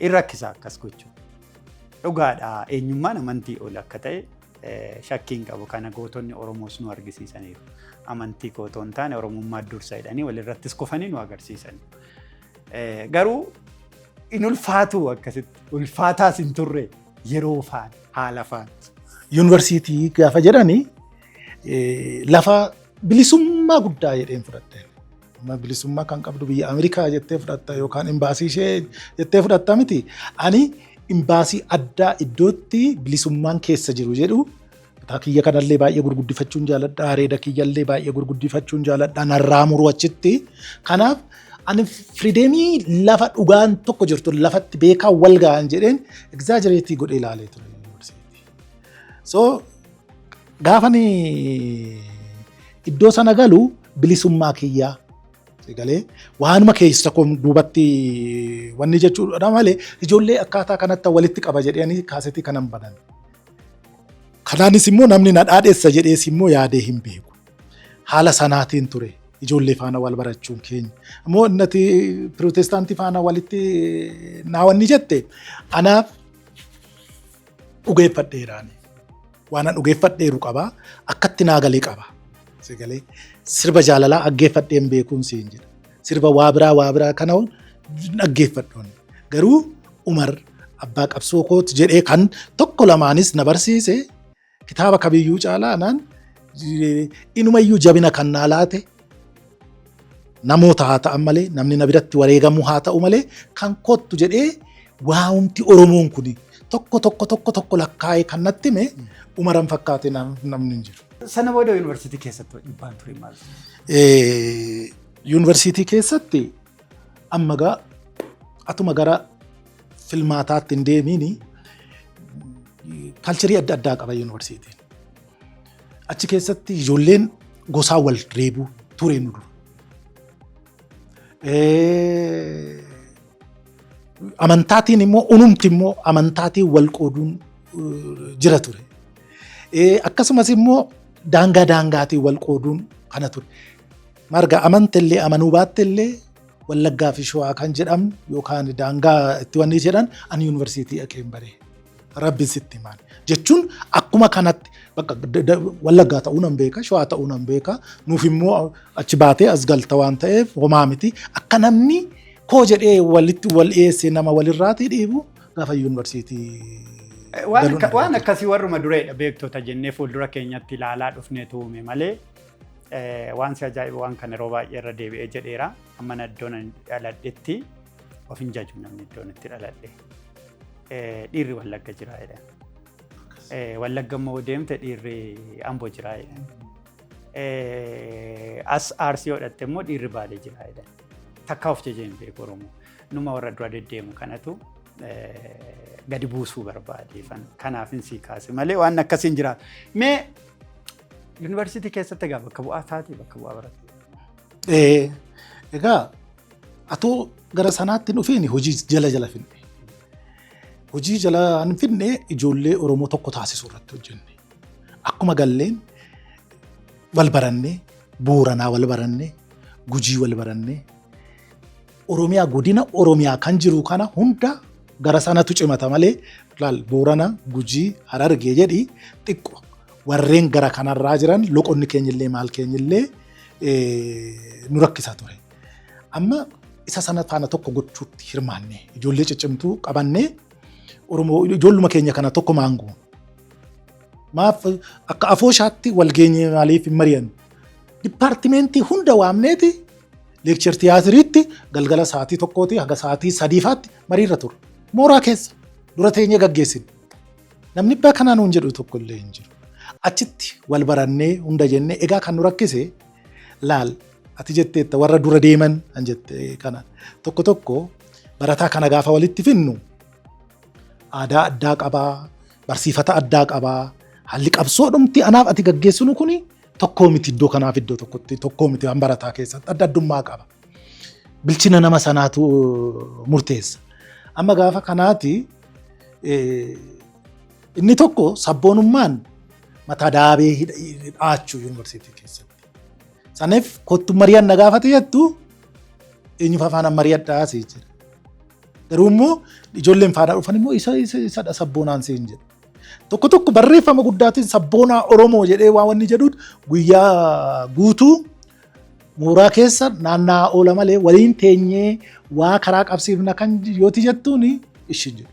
in rakkisa akkas gochuu. Dhugaadha, eenyummaan amantii ol akka ta'e shakkii hin qabu. Kana gootonni Oromoos nu argisiisaniiru. Amantii koo otoo hin taane Oromummaa dursa jedhanii walirrattis kufanii nu agarsiisan. Garuu in ulfaatu, akkasitti ulfaataas hin turre yeroo faan haala faan. Yuunivarsiitii gaafa jedhani lafa bilisummaa guddaa jedheen fudhadhe. Amma bilisummaa kan qabdu biyya Ameerikaa jettee fudhatta yookaan imbaasii ishee jettee fudhatta miti. Ani imbaasii addaa iddootti bilisummaan keessa jiru jedhu, mataa kiyya kanallee baay'ee gurguddifachuun jaaladha. Areeda kiyyallee baay'ee gurguddifachuun jaaladha. Narraa muru achitti. Kanaaf ani freedomii lafa dhugaan tokko jirtu, lafatti beekaa wal ga'an jedheen exaggerate godhee ilaalee ture yuunivarsiitii. So gaafani iddoo sana galu bilisummaa kiyyaa galee waanuma keessa koo duubatti wanni jechuudha malee ijoollee akkaataa kanatti walitti qaba jedhanii kaasetii kanan banan. Kanaanis immoo namni na dhaadheessa jedhees immoo yaadee hin beeku. Haala sanaatiin ture ijoollee faana wal barachuun keenya. Immoo innati pirootestaantii faana walitti naa wanni jette, anaaf dhugeeffadheeraani. Waan an dhugeeffadheeru qaba. Akkatti naa galee qaba. Sagalee sirba jaalalaa dhaggeeffadheen beekuun siin jedha. Sirba waa biraa waa biraa kana dhaggeeffadhoon. Garuu Umar abbaa qabsoo kooti jedhee kan tokko lamaanis na barsiise, kitaaba kamiyyuu caalaa naan inumayyuu jabina kan naa laate, namoota haa ta'an malee, namni na biratti wareegamuu haa ta'u malee, kan kottu jedhee waa'umti Oromoon kun tokko tokko tokko tokko lakkaa'ee kan natti hime Umaran fakkaate namni hin jiru. Sana booda yuunivarsiitii keessatti dhiibbaan ture maal? Yuunivarsiitii keessatti amma gaa atuma gara filmaataatti hin deemiini culture adda addaa qaba yuunivarsiitiin. Achi keessatti ijoolleen gosaa wal reebuu ture nu dura. Amantaatiin immoo unumti immoo amantaatiin wal qooduun jira ture. Akkasumas immoo daangaa daangaatiin wal qooduun kana ture. Marga amantellee amanuu baattellee Wallaggaa fi Shawaa kan jedhamu yookaan daangaa itti wanni jedhan ani yuunivarsiitii dhaqeen baree. Rabbi sitti himaan. Jechuun akkuma kanatti bakka Wallaggaa ta'uu nan beeka, Shawaa ta'uu nan beeka. Nuuf immoo achi baatee as galta waan ta'eef homaa miti. Akka namni koo jedhee walitti wal dhiyeessee nama walirraatii dhiibu gaafa yuunivarsiitii galuun Waan akkasii warruma dureedha beektota jennee fuuldura keenyatti ilaalaa dhufneetu uume malee, waan si ajaa'ibu, waan kana yeroo baay'ee irra deebi'ee jedheera. Amma iddoon ani dhaladhetti of hin jaju namni iddoon itti dhaladhe. Dhiirri Wallagga jira jedhan. Wallagga immoo deemte dhiirri Amboo jira jedhan. As Arsii godhatte immoo dhiirri Baalee jira jedhan. Takkaa of jajee hin beeku Oromoo. Numa warra dura deddeemu kanatu gadi buusuu barbaade. Kanaafin sii kaase malee waan akkasiin jiraatu. Mee yuunivarsiitii keessatti egaa bakka bu'aa taate, bakka bu'aa baratte. Egaa atoo gara sanaatti hin dhufiin hojii jala jala finne. Hojii jala hin finne, ijoollee Oromoo tokko taasisuu irratti hojjenne. Akkuma galleen wal barannee, Booranaa wal barannee, Gujii wal barannee, Oromiyaa, godina Oromiyaa kan jiru kana hunda gara sanatu cimata malee, laal, Boorana, Gujii, Harargee jedhi xiqqoo warreen gara kanarraa jiran loqonni keenyillee maal keenyillee nu rakkisa ture. Amma isa sana faana tokko gochuutti hirmaanne, ijoollee ciccimtuu qabannee, Oromoo ijoolluma keenya kana tokko maangoo. Maaf akka afooshaatti wal geenye maaliif hin mari'annu? Dipaartimentii hunda waamneeti lecture theateriitti galgala sa'aatii 1tii haga sa'aatii 3faatti mariirra turre. Mooraa keessa dura teenyee gaggeessine. Namni abbaa kanaa nuun jedhu tokko illee hin jiru. Achitti wal barannee hunda jennee, egaa kan nu rakkise, laal, ati jetteetta warra dura deeman kan jette kana, tokko tokko barataa kana gaafa walitti finnu aadaa addaa qabaa, barsiifata addaa qabaa. Haalli qabsoo dhumti anaaf ati gaggeessinu kuni tokkoo miti, iddoo kanaaf iddoo tokkotti tokkoo miti, waan barataa keessatti adda addummaa qaba. Bilchina nama sanaatu murteessa. Amma gaafa kanaati inni tokko sabboonummaan Mataa daabee dhaachuu yuunivarsiitii keessatti. Saniif kottu mari'an na gaafate jettu, eenyuuf afaan mari'adhaa asii jedha. Garuu immoo ijoolleen faana dhufan immoo isadha sabboonaan siin jedhu. Tokko tokko barreeffama guddaatiin sabboonaa Oromoo jedhee waan wanni jedhuun guyyaa guutuu mooraa keessa naanna'aa oola malee waliin teenyee waa karaa qabsiifna kan yooti jettuun ishin jedhu.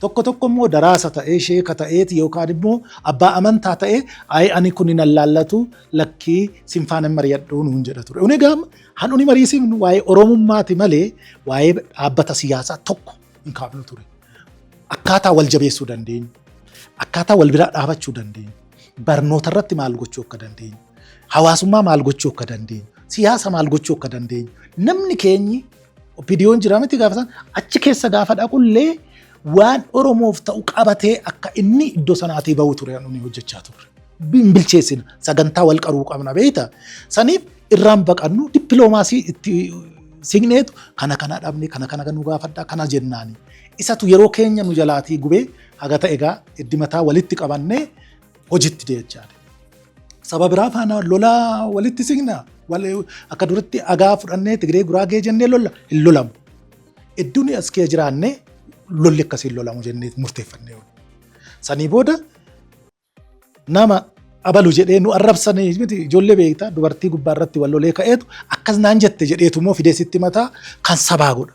Tokko tokko immoo daraasa ta'ee, sheeka ta'eeti yookaan immoo abbaa amantaa ta'ee, "Ayi, ani kun hin allaallatu, lakkii, sin faana mari'adhu" nuun jedha ture. Uni gaama han uni mariisifnu waa'ee Oromummaati malee waa'ee dhaabbata siyaasaa tokko hin kaafnu ture. Akkaataa wal jabeessuu dandeenyu, akkaataa wal biraa dhaabachuu dandeenyu, barnoota irratti maal gochuu akka dandeenyu, hawaasummaa maal gochuu akka dandeenyu, siyaasa maal gochuu akka dandeenyu, namni keenyi OPDO'n jira miti gaafa san achi keessa gaafa dhaqullee waan Oromoof ta'u qabatee akka inni iddoo sanaatii bahu ture nuni hojjechaa turre. Hin bilcheessina, sagantaa wal qaruu qabna beekta. Saniif irraan baqannu, dippiloomaasii itti siqneetu kana kana dhabne, kana kana nu gaafadhaa kana jennaani. Isatu yeroo keenya nu jalaatii gubee haga ta'e egaa itti mataa walitti qabannee hojiitti deechaadha. Saba biraa faana lola walitti siqna. Akka duratti agaa fudhannee Tigree, Guraagee jennee lolla hin lolamu. Iddoon as kee jiraannee lolli akkasiin lolamu jennee murteeffannee. Sanii booda nama abalu jedhee nu arrabsanii miti, ijoollee beektaa, dubartii gubbaa irratti wal lolee ka'eetu akkas naan jette jedheetu immoo fidee sitti mataa kan sabaa godha.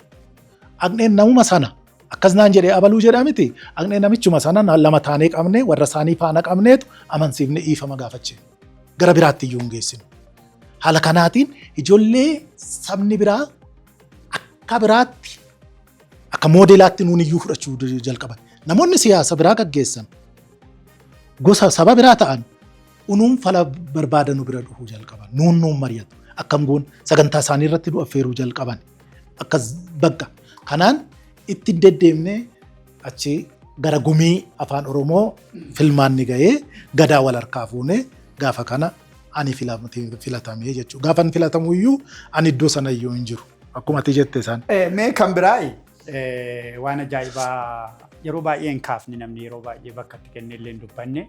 Aqneen namuma sana akkas naan jedhee abaluu jedhaa miti, aqnee namichuma sana lama taanee qabnee warra isaanii faana qabneetu amansiifne dhiifama gaafachee gara biraatti iyyuu hin geessinu. Haala kanaatiin ijoollee sabni biraa akka biraatti, akka moodelaatti nuun iyyuu fudhachuu jalqaban. Namoonni siyaasa biraa gaggeessan gosa saba biraa ta'an unuun fala barbaadanu bira dhufuu jalqaban. Nuun nuun mari'atu. Akkam goon sagantaa isaanii irratti nu affeeruu jalqaban. Akkas bakka kanaan itti deddeemnee achi gara gumii afaan Oromoo filmaanni gahee gadaa wal harkaa fuunee gaafa kana ani filatamee jechuudha. Gaafa ani filatamu iyyuu ani iddoo sana iyyuu hin jiru. Akkuma ati jette isaan. Mee kan biraa waan ajaa'ibaa yeroo baay'ee hin kaafne, namni yeroo baay'ee bakka itti kennee illee hin dubbanne,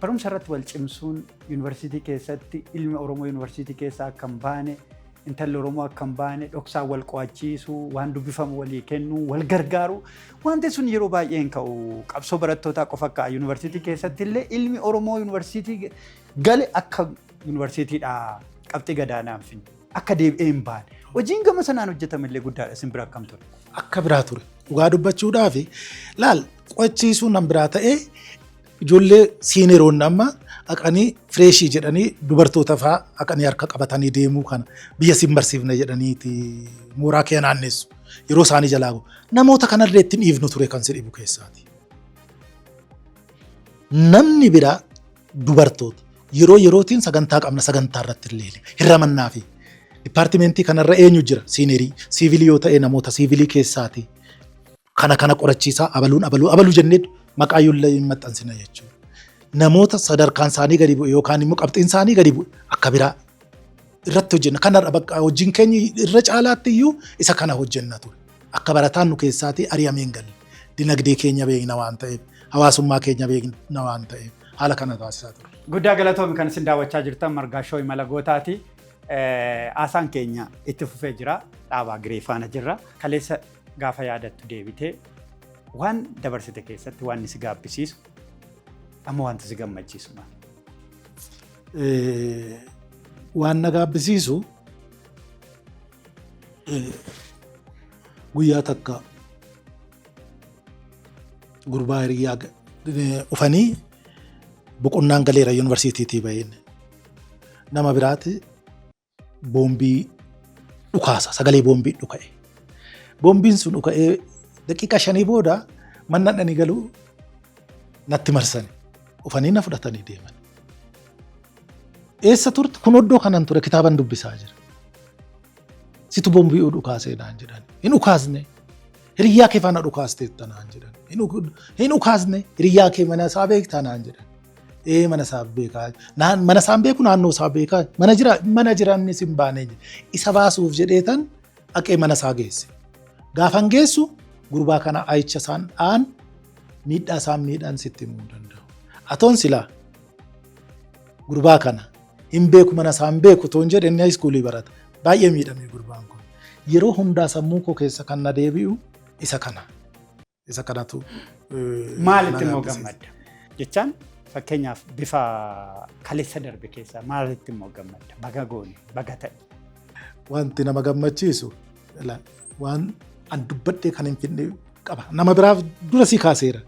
barumsa irratti wal cimsuun yuunivarsiitii keessatti ilmi Oromoo yuunivarsiitii keessaa akka hin baane, intalli Oromoo akka hin baane dhoksaan wal qo'achiisuu, waan dubbifamu walii kennuu, wal gargaaru, wanti sun yeroo baay'ee hin ka'u. Qabsoo barattootaa qofa ka'a. Yuunivarsiitii keessatti illee ilmi Oromoo yuunivarsiitii gale akka yuunivarsiitiidhaa qabxii gadaanaa hin finne, akka deebi'ee hin baane, hojiin gama sanaan hojjetame illee guddaadha. Isin bira akkam ture? Akka biraa ture. Dhugaa dubbachuudhaaf, laal, qo'achiisuun nan biraa ta'ee ijoollee senioroonni amma haqanii freshii jedhanii dubartoota fa'aa haqanii harka qabatanii deemuu kana biyya sin barsiifne jedhaniiti mooraa kee naannessu. Yeroo isaanii jalaa gahu. Namoota kanallee ittiin dhiifnu ture kan si dhibu keessaati. Namni biraa dubartoota yeroo yerootiin sagantaa qabna, sagantaa irratti illee hirramannaa fi departmentii kanarra eenyu jira, seniorii siivilii yoo ta'e namoota siivilii keessaati. Kana kana qorachiisaa, abaluun abaluu abaluu jennee maqaa yuullee hin maxxansina jechuudha. Namoota sadarkaan isaanii gadi bu'e yookaan immoo qabxiin isaanii gadi bu'e akka biraa irratti hojjenna. Kanarra bakka hojiin keenya irra caalaatti iyyuu isa kana hojjenna ture. Akka barataan nu keessaatii ari'amee hin galle. Dinagdee keenya beekna waan ta'eef, hawaasummaa keenya beekna waan ta'eef, haala kana taasisaa ture. Guddaa galatoomi. Kan isin daawwachaa jirtan Margaa Show Imala Gootaati. Haasaan keenya itti fufee jira. Dhaabaa Giree faana jirra. Kaleessa gaafa yaadattu deebitee waan dabarsite keessatti waan si gaabbisiisu, amma wanti si gammachiisu maali? Waan na gaabbisiisu, guyyaa takka gurbaa hiriyaa dhufanii boqonnaan galeera yuunivarsiitiitii baheen nama biraati boombii dhukaasa, sagalee boombii dhuka'e. Boombiin sun dhuka'ee daqiiqaa 5 booda manna dhanii galuu natti marsani. Dhufanii na fudhatanii deeman. "Eessa turte?" "Kun oddoo kanan ture, kitaaban dubbisaa jira." "Situ boombii dhukaasee" naan jedhan. "Hin dhukaasne." "Hiriyyaa kee faana dhukaasteetta" naan jedhan. "Hin dhukaasne." "Hiriyyaa kee mana isaa beektaa?" naan jedhan. "Ee, mana isaa beekaa." Mana isaan beeku, naannoo isaa beekaa. Mana jira, mana jira, innis hin baane. Isa baasuuf jedheetan dhaqee mana isaa geesse. Gaafan geessu gurbaa kana ayicha isaan dha'an, miidhaa isaan miidhaan sitti himuu hin danda'u. Atoon silaa Gurbaa kana hin beeku, mana isaa hin beeku toon jedhe, inni high schoolii barata. Baay'ee miidhame gurbaan kun. Yeroo hundaa sammuu koo keessa kan na deebi'u isa kana. Isa kanatu Maalitti na immoo gaabbisiisa. gammadda? Jechaan fakkeenyaaf bifa kaleessa darbe keessaa maalitti immoo gammadda? Baga goone, baga ta'e. Wanti nama gammachiisu waan an dubbadhee kan hin finne qaba. Nama biraaf dura si kaaseera.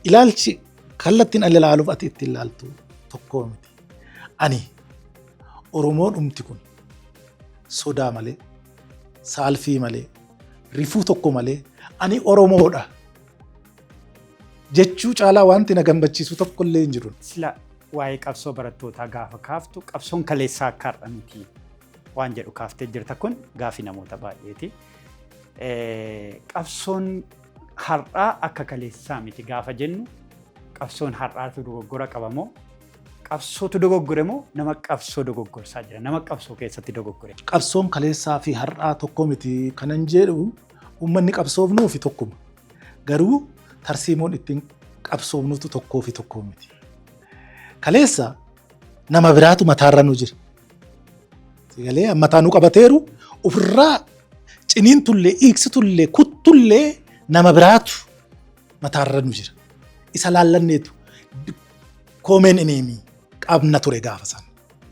Ilaalchi kallattiin ani ilaaluuf ati ittiin ilaaltu tokko miti. Ani Oromoon dhumti kun sodaa malee, saalfii malee, rifuu tokko malee ani Oromoodha jechuu caalaa wanti na gammachiisu tokko illee hin jiru. Sila waa'ee qabsoo barattootaa gaafa kaaftu, qabsoon kaleessaa akka har'a miti waan jedhu kaaftee jirta. Kun gaafii namoota baay'eeti. Qabsoon har'aa akka kaleessaa miti gaafa jennu, qabsoon har'aatu dogoggora qaba moo, qabsootu dogoggore moo, nama qabsoo dogoggorsaa jira, nama qabsoo keessatti dogoggore? Qabsoon kaleessaa fi har'aa tokko miti kanan jedhu, uummanni qabsoofnuu fi tokkuma. Garuu tarsiimoon ittiin qabsoofnutu tokkoo fi tokko miti. Kaleessa nama biraatu mataarra nu jira. Sigalee mataa nu qabateeru ofirraa ciniintullee, hiiksitullee, kuttullee nama biraatu mataarra nu jira. Isa laallanneetu common enemy qabna ture gaafa sana.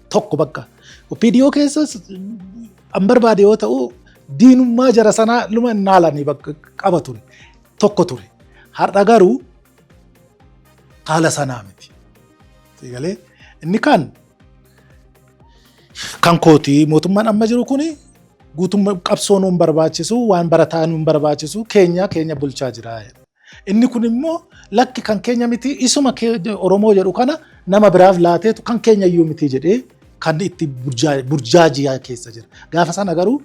Tokko bakka OPDO keessas an barbaade yoo ta'u, diinummaa jara sanaa luma naalanii bakka qaba ture. Tokko ture. Har'a garuu haala sanaa miti. Sigalee inni kan kan kooti, mootummaan amma jiru kuni guutummaa qabsoo nuun barbaachisu, waan barataa nuun barbaachisu, keenya keenya bulchaa jira. Inni kun immoo lakki, kan keenya miti, isuma Oromoo jedhu kana nama biraaf laateetu kan keenya iyyuu miti jedhee kan itti burjaajiyaa keessa jira. Gaafa sana garuu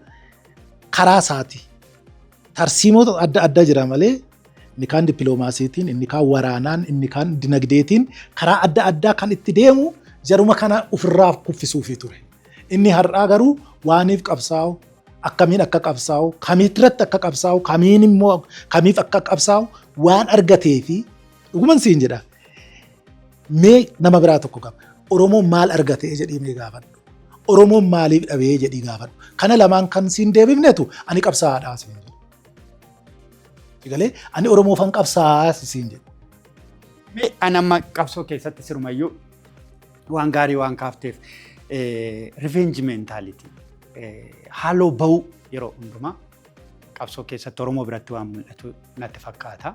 karaa isaati. Tarsiimoota adda addaa jira malee, inni kaan dippiloomaasiitiin, inni kaan waraanaan, inni kaan dinagdeetiin, karaa adda addaa kan itti deemu jaruma kana ofirraa kuffisuufii ture. Inni har'aa garuu waaniif qabsaa'u, akkamiin akka qabsaa'u, kamiirratti akka qabsaa'u, kamiin immoo kamiif akka qabsaa'u waan argatee fi dhuguman siin jedha. Mee nama biraa tokko qaba. Oromoon maal argatee jedhii mee gaafadhu. Oromoon maaliif dhabee jedhii gaafadhu. Kana lamaan kan siin deebifnetu ani qabsaa'aadhaa siin jedhu. Galee ani Oromoofan qabsaa'aa siin jedhu. Mee ani amma qabsoo keessatti sirumayyuu waan gaarii waan kaafteef, revenge mentality, haaloo ba'uu yeroo hundumaa qabsoo keessatti Oromoo biratti waan mul'atu natti fakkaata.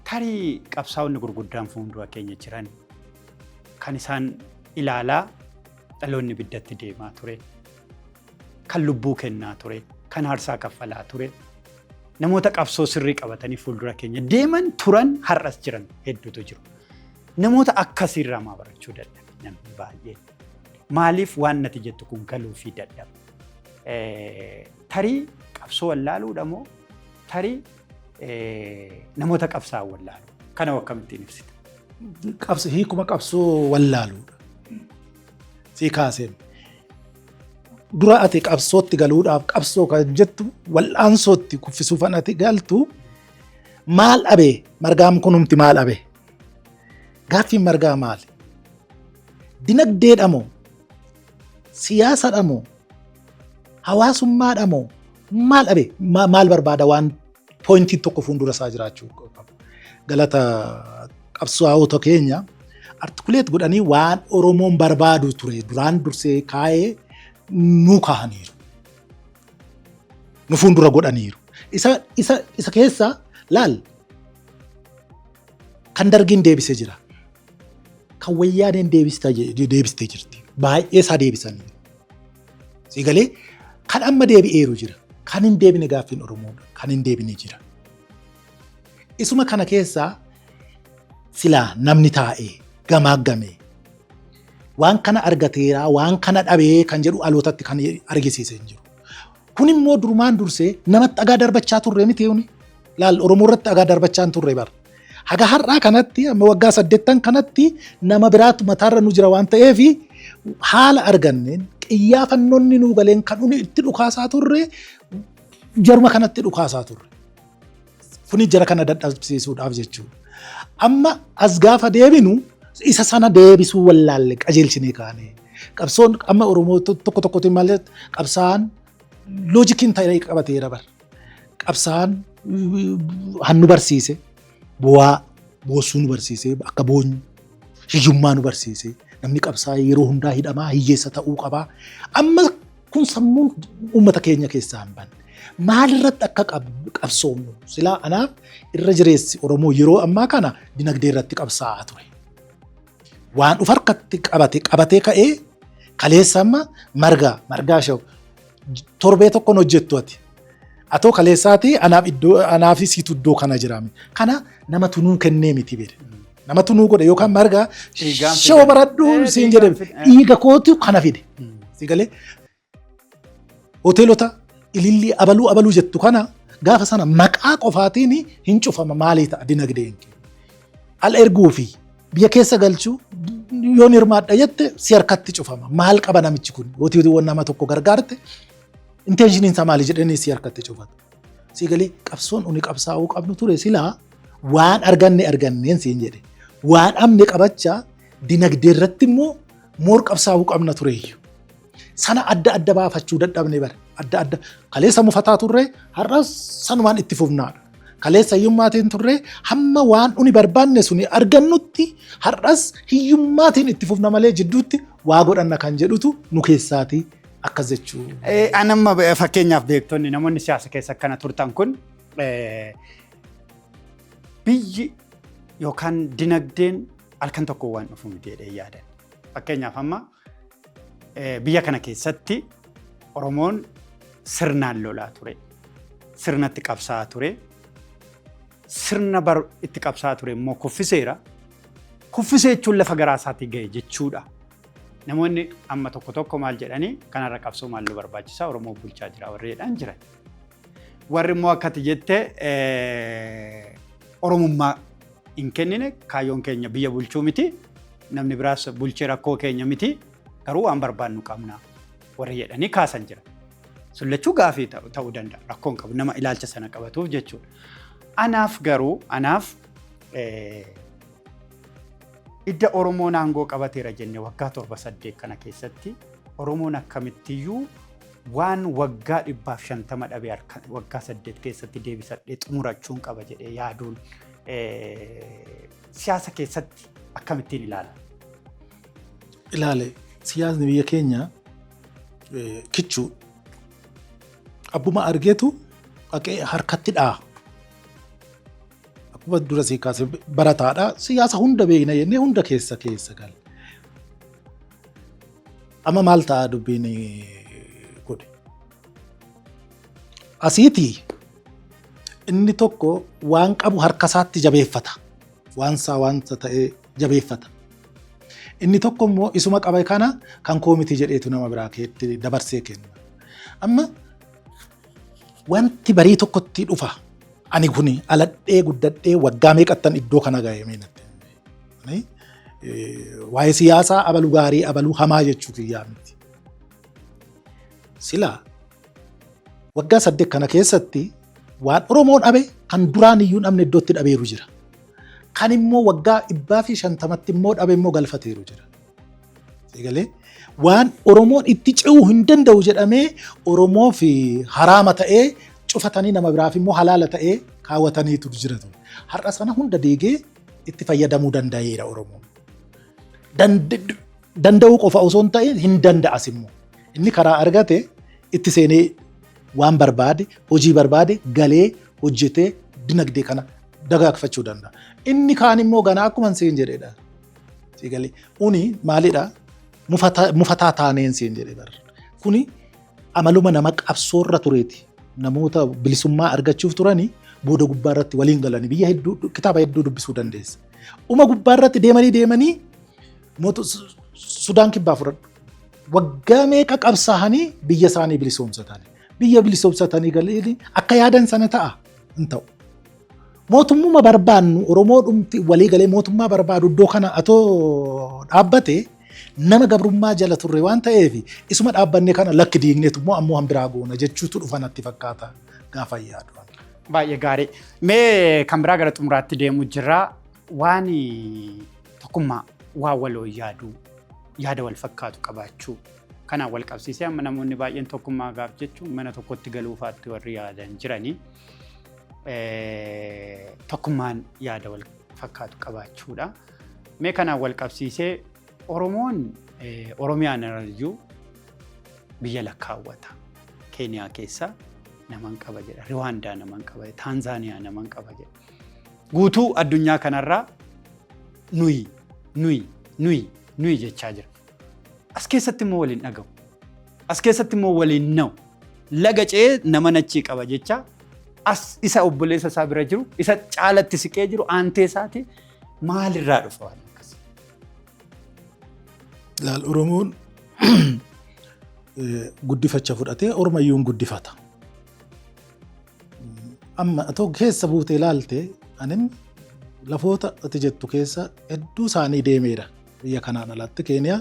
Tarii qabsaa'onni gurguddaan fuuldura keenya jiran kan isaan ilaalaa dhaloonni ibiddatti deemaa ture, kan lubbuu kennaa ture, kan aarsaa kaffalaa ture, namoota qabsoo sirrii qabatanii fuuldura keenya deeman turan, har'as jiran hedduutu jiru. Namoota akkasiirraa maa barachuu dadhabe namni baay'een? Maaliif waan nati jettu kun galuufii dadhabe? Tarii qabsoo wallaaluudha moo tarii namoota qabsaa'an wallaalu? Kana akkamittiin ibsita? Hiikuma qabsoo wallaaluudha. Sii kaaseen. Dura ati qabsootti galuudhaaf, qabsoo kan jettu wal'aansootti kuffisuufan ati galtu, maal dhabee margaan kunumti maal dhabee? Gaaffiin margaa maali? Dinagdeedha moo? Siyaasadha moo? Hawaasummaadha moo? Maal dhabe? Maal barbaada? Waan pointiin tokko fuuldura isaa jiraachuu qaba. Galata qabsaa'ota keenya, articulate godhanii waan Oromoon barbaadu ture duraan dursee kaa'ee nu kaahaniiru. Nu fuuldura godhaniiru. Isa keessa laal, kan dargiin deebisee jira. Kan wayyaaneen deebistee jirti. Baay'ee isaa deebisanii. Siigalee kan amma deebi'eeru jira. Kan hin deebine gaaffiin Oromoodha. Kan hin deebine jira. Isuma kana keessaa silaa namni taa'ee gamaaggame waan kana argateera, waan kana dhabee kan jedhu dhalootatti kan argisiise hin jiru. Kun immoo durumaan dursee namatti dhagaa darbachaa turre miti kuni. Laal, Oromoo irratti dhagaa darbachaa hin turre bara. Haga har'aa kanatti, amma waggaa 80 kanatti, nama biraatu mataarra nu jira waan ta'eef, haala arganneen qiyyaafannoonni nuu galeen kan nuni itti dhukaasaa turre jaruma kanatti dhukaasaa turre. Kuni jara kana dadhabsiisuudhaaf jechuudha. Amma as gaafa deebinu Isa sana deebisuu wallaalle, qajeelchinee kaane. Qabsoon amma Oromoo tokko tokkotiin maal qabsaa'aan loojikiin ta'ee qabateera bar. Qabsaa'aan hannu barsiise, bu'aa boossuu nu barsiise, akka boonyu hiyyummaa nu barsiise. Namni qabsaa'ee yeroo hundaa hidhamaa hiyyeessa ta'uu qabaa. Amma kun sammuun uummata keenya keessaa hin banne. Maalirratti akka qabsoomnu silaa anaaf irra jireessi Oromoo yeroo ammaa kana dinagdee irratti qabsaa'aa ture. Waan uf harkatti qabate qabatee ka'ee kaleessa amma Margaa Show torbee tokkoon hojjettu ati. Atoo kaleessaati anaaf iddoo anaaf siitu iddoo kana jiraame. Kana nama tunuu kennee miti beede. Nama tunuu godhe yookaan Margaa Dhiigaan Show fide. Baradhu siin Dhiigaan jedhe fide. Dhiiga kootu kana fide. Si galee hoteelota Ilillii abaluu abaluu jettu kana gaafa sana maqaa qofaatiin hin cufama, maalii ta'a dinagdeen kee. Al erguu fi biyya keessa galchuu yoon hirmaadha jette si harkatti cufama. Maal qaba namichi kun? Hoteeliiwwan nama tokko gargaarte intentioniin isaa maali jedhanii si harkatti cufatu. Si galee qabsoon uni qabsaa'uu qabnu ture silaa waan arganne arganneen siin jedhe. Waan amne qabachaa dinagdee irratti immoo moor qabsaa'uu qabna tureeyyu. Sana adda adda baafachuu dadhabne bara. Adda adda kaleessa mufataa turre, har'as sanumaan itti fufnaadha. Kaleessa hiyyummaatiin turre, hamma waan uni barbaanne suni argannutti har'as hiyyummaatiin itti fufna malee jidduutti waa godhanna kan jedhutu nu keessaatii akkas jechuu. An amma fakkeenyaaf beektonni namoonni siyaasa keessa akkana turtan kun biyyi yookaan dinagdeen halkan tokko waan dhufu miti jedhee yaadan. Fakkeenyaaf amma biyya kana keessatti Oromoon sirnaan lolaa ture. Sirnatti qabsaa'aa ture. Sirna bar itti qabsaa'aa ture immoo kuffiseera. Kuffisee jechuun lafa garaa isaatii ga'e jechuudha. Namoonni amma tokko tokko maal jedhanii, kanarra qabsoo maal nu barbaachisaa, Oromoo bulchaa jira warri jedhan jiran. Warri immoo akkati jette Oromummaa hin kennine, kaayyoon keenya biyya bulchuu miti, namni biraas bulchee rakkoo keenya miti, garuu waan barbaannu qabna warri jedhanii kaasan jira. Sun lachuu gaafii ta'uu danda'a, rakkoon qabu nama ilaalcha sana qabatuuf jechuudha. Anaaf garuu anaaf idda Oromoon aangoo qabateera jenne waggaa 7 8 kana keessatti Oromoon akkamittiyyuu waan waggaa 150 dhabe harka waggaa 8 keessatti deebisadhee xumurachuun qaba jedhee yaaduun siyaasa keessatti akkamittiin ilaala? Ilaale, siyaasni biyya keenya kichuu abbuma argeetu dhaqee harkatti dha'a. Akkuma dura sii kaase barataadha. Siyaasa hunda beekna jennee hunda keessa keessa gala. Amma maal ta'a dubbiin godhe? Asiitii inni tokko waan qabu harka isaatti jabeeffata. Waan isaa wanta ta'e jabeeffata. Inni tokko immoo isuma qabe kana kan koo miti jedheetu nama biraa keetti dabarsee kenna. Amma wanti barii tokkotti dhufa. Ani kuni aladhee guddadhee waggaa meeqattan iddoo kana ga'e meenatti. Waa'ee siyaasaa abaluu gaarii abaluu hamaa jechuu kiyyaa miti. Silaa waggaa 8 kana keessatti waan Oromoon dhabe kan duraan iyyuu dhabne iddootti dhabeeru jira. Kan immoo waggaa 150tti immoo dhabe immoo galfateeru jira. Egalee waan Oromoon itti ce'uu hin danda'u jedhamee Oromoof haraama ta'ee cufatanii nama biraaf immoo halaala ta'ee kaawwataniitu jira ture. Har'a sana hunda diigee itti fayyadamuu danda'eera Oromoon. Danda'uu qofa osoo hin ta'in hin danda'as immoo. Inni karaa argate itti seenee waan barbaade, hojii barbaade galee hojjetee dinagdee kana dagaagfachuu danda'a. Inni kaan immoo ganaa akkuma siin jedhedha. Galee uni maalidha, mufataa taaneen siin jedhe bara. Kuni amaluma nama qabsoorra tureeti. Namoota bilisummaa argachuuf turanii booda gubbaa irratti waliin galanii biyya hedduu kitaaba hedduu dubbisuu dandeessa. Uma gubbaa irratti deemanii deemanii Sudaan Kibbaa fudhadhu. Waggaa meeqa qabsaa'anii biyya isaanii bilisoomsatanii. Biyya bilisoomsatanii galanii akka yaadan sana ta'a hin ta'u. Mootummuma barbaannu, Oromoo dhumti walii galee mootummaa barbaadu iddoo kana atoo dhaabbate nama gabrummaa jala turre waan ta'eef isuma dhaabbanne kana lakki diigneetu immoo ammoo hambiraa goona jechuutu dhufa natti fakkaata gaafa yaadu. Baay'ee gaarii. Mee kan biraa gara xumuraatti deemu jirra. Waan tokkummaa Waa waloo yaaduu, yaada wal fakkaatu qabaachuu. Kanaan wal qabsiisee amma namoonni baay'een tokkummaa gaaf jechuun mana tokkotti galuufaatti warri yaadan jiranii. Tokkummaan yaada wal fakkaatu qabaachuudha. Mee kanaan wal qabsiisee Oromoon Oromiyaan iyyuu biyya lakkaawwata. Keeniyaa keessa naman qaba jedha. Riwaandaa naman qaba jedha. Taanzaaniyaa naman qaba jedha. Guutuu addunyaa kanarraa nuyi nuyi nuyi nuyi jechaa jira. As keessatti immoo waliin dhagahu. As keessatti immoo waliin na'u. Laga ce'ee nama nachii qaba jecha as isa obboleessa isaa bira jiru, isa caalatti siqee jiru, aantee isaati maalirraa dhufa waan akkasii? Laal, Oromoon guddifacha fudhatee ormayyuun guddifata. Amma atoo keessa buutee ilaalte, anin lafoota ati jettu keessa hedduu isaanii deemeera. Biyya kanaan alatti Keeniyaa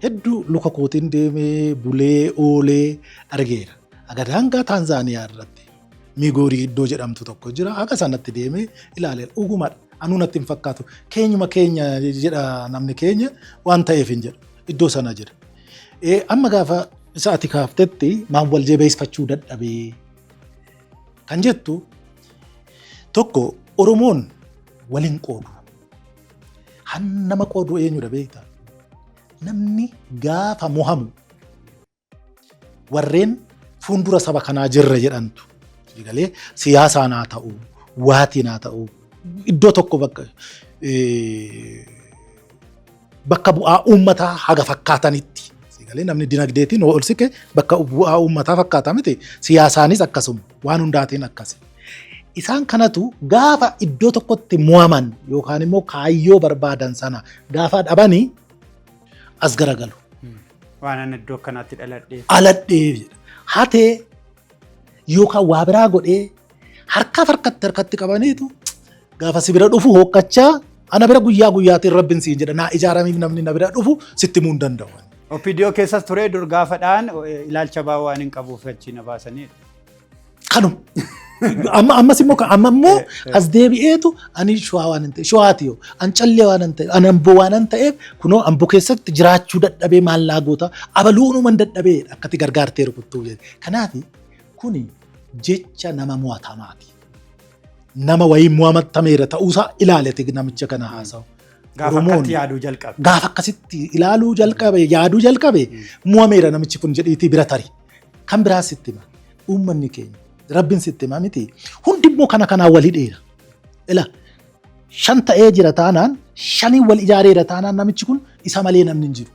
hedduu luka kootiin deemee, bulee, oolee argeera. Aga daangaa Taanzaaniyaa irratti Migoorii iddoo jedhamtu tokko jira. Haga sanatti deemee ilaaleera. Dhugumadha. Anuu natti hin fakkaatu. Keenyuma keenya jedha namni keenya waan ta'eef hin jedhu. Iddoo sana jira. Amma gaafa isa ati kaaftetti maan wal jabeeffachuu dadhabee kan jettu, tokko Oromoon waliin qoodu. Han nama qoodu eenyudha beektaa? Namni gaafa mohamu warreen fuuldura saba kanaa jirra jedhantu galee siyaasaan haa ta'u, waatiin haa ta'u, iddoo tokko bakka bu'aa uummataa haga fakkaatanitti. Galee namni dinagdeetiin ol siqe bakka bu'aa uummataa fakkaata miti, siyaasaanis akkasuma, waan hundaatiin akkasi. Isaan kanatu gaafa iddoo tokkotti mo'aman yookaan immoo kaayyoo barbaadan sana gaafa dhabanii as garagalu. Waan ani iddoo akkanaatti dhaladhee. Aladhee jedha. Hatee yookaan waa biraa godhee harkaaf harkatti qabaniitu gaafa si bira dhufu hookkachaa ana bira guyyaa guyyaatiin rabbiin siin jedha, naa ijaaramiif namni na bira dhufu sitti himuu hin danda'u. OPDO keessas turee dur gaafa dhaan ilaalcha baa'uu waan hin qabuuf achii na baasanidha. Kanuma. Amma ammas immoo amma immoo as deebi'eetu ani Shawaa waan hin ta'e, Shawaati yoo an Callee waan hin ta'e, ani Amboo waan hin ta'eef, kunoo Amboo keessatti jiraachuu dadhabee, maal laa goota, abaluunuman dadhabee akkatti gargaartee rukuttuu jedhe. Kanaaf kuni jecha nama mo'atamaati. Nama wayii mo'atameera ta'uusaa ilaalete namicha kana haasa'u. Gaafa akkatti yaaduu jalqabe. Gaafa akkasitti ilaaluu jalqabe, yaaduu jalqabe, mo'ameera namichi kun jedhiitii bira tari. Kan biraa sitti hima. Uummanni keenya rabbiin sitti hima miti. Hundi immoo kana kanaan walii dheera. Ila shan ta'ee jira taanaan, shaniin wal ijaareera taanaan, namichi kun isa malee namni hin jiru.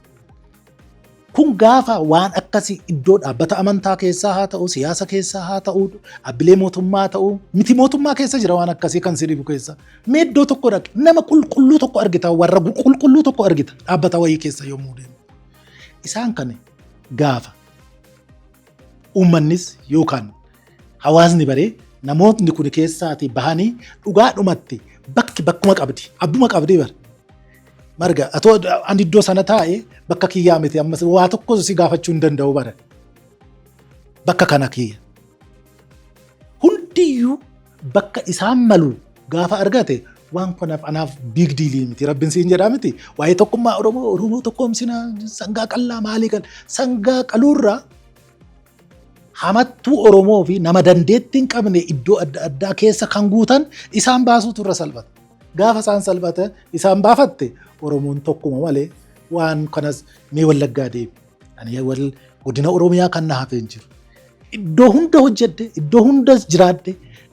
Kun gaafa waan akkasii iddoo dhaabbata amantaa keessaa haa ta'u, siyaasa keessaa haa ta'u, dhaabbilee mootummaa haa ta'u, miti mootummaa keessa jira waan akkasii kan si dhibu keessa. Mee iddoo tokko dhaqi, nama qulqulluu tokko argita, warra qulqulluu tokko argita dhaabbata wayii keessa yommuu deemu. Isaan kana gaafa uummannis yookaan hawaasni baree namootni kun keessaatii bahanii dhugaadhumatti bakki bakkuma qabdi, abbuma qabdi bara. Marga atoo ani iddoo sana taa'e bakka kiyyaa miti, ammas waa tokko si gaafachuu hin danda'u bara. Bakka kana kiyya. Hundiyyuu bakka isaan malu gaafa argate waan kanaaf anaaf big deal miti, rabbiin siin jedhaa miti. Waa'ee tokkummaa Oromoo, Oromoo tokkoomsina, sangaa qallaa maalii kan sangaa qaluurraa hamattuu Oromoo fi nama dandeettii hin qabne iddoo adda addaa keessa kan guutan isaan baasuutu irra salphata. Gaafa isaan salphate isaan baafatte Oromoon tokkuma malee waan kanas mee Wallaggaa deemi. Ani wal godina Oromiyaa kan na hafee hin jiru. Iddoo hunda hojjedhe, iddoo hundas jiraadhe,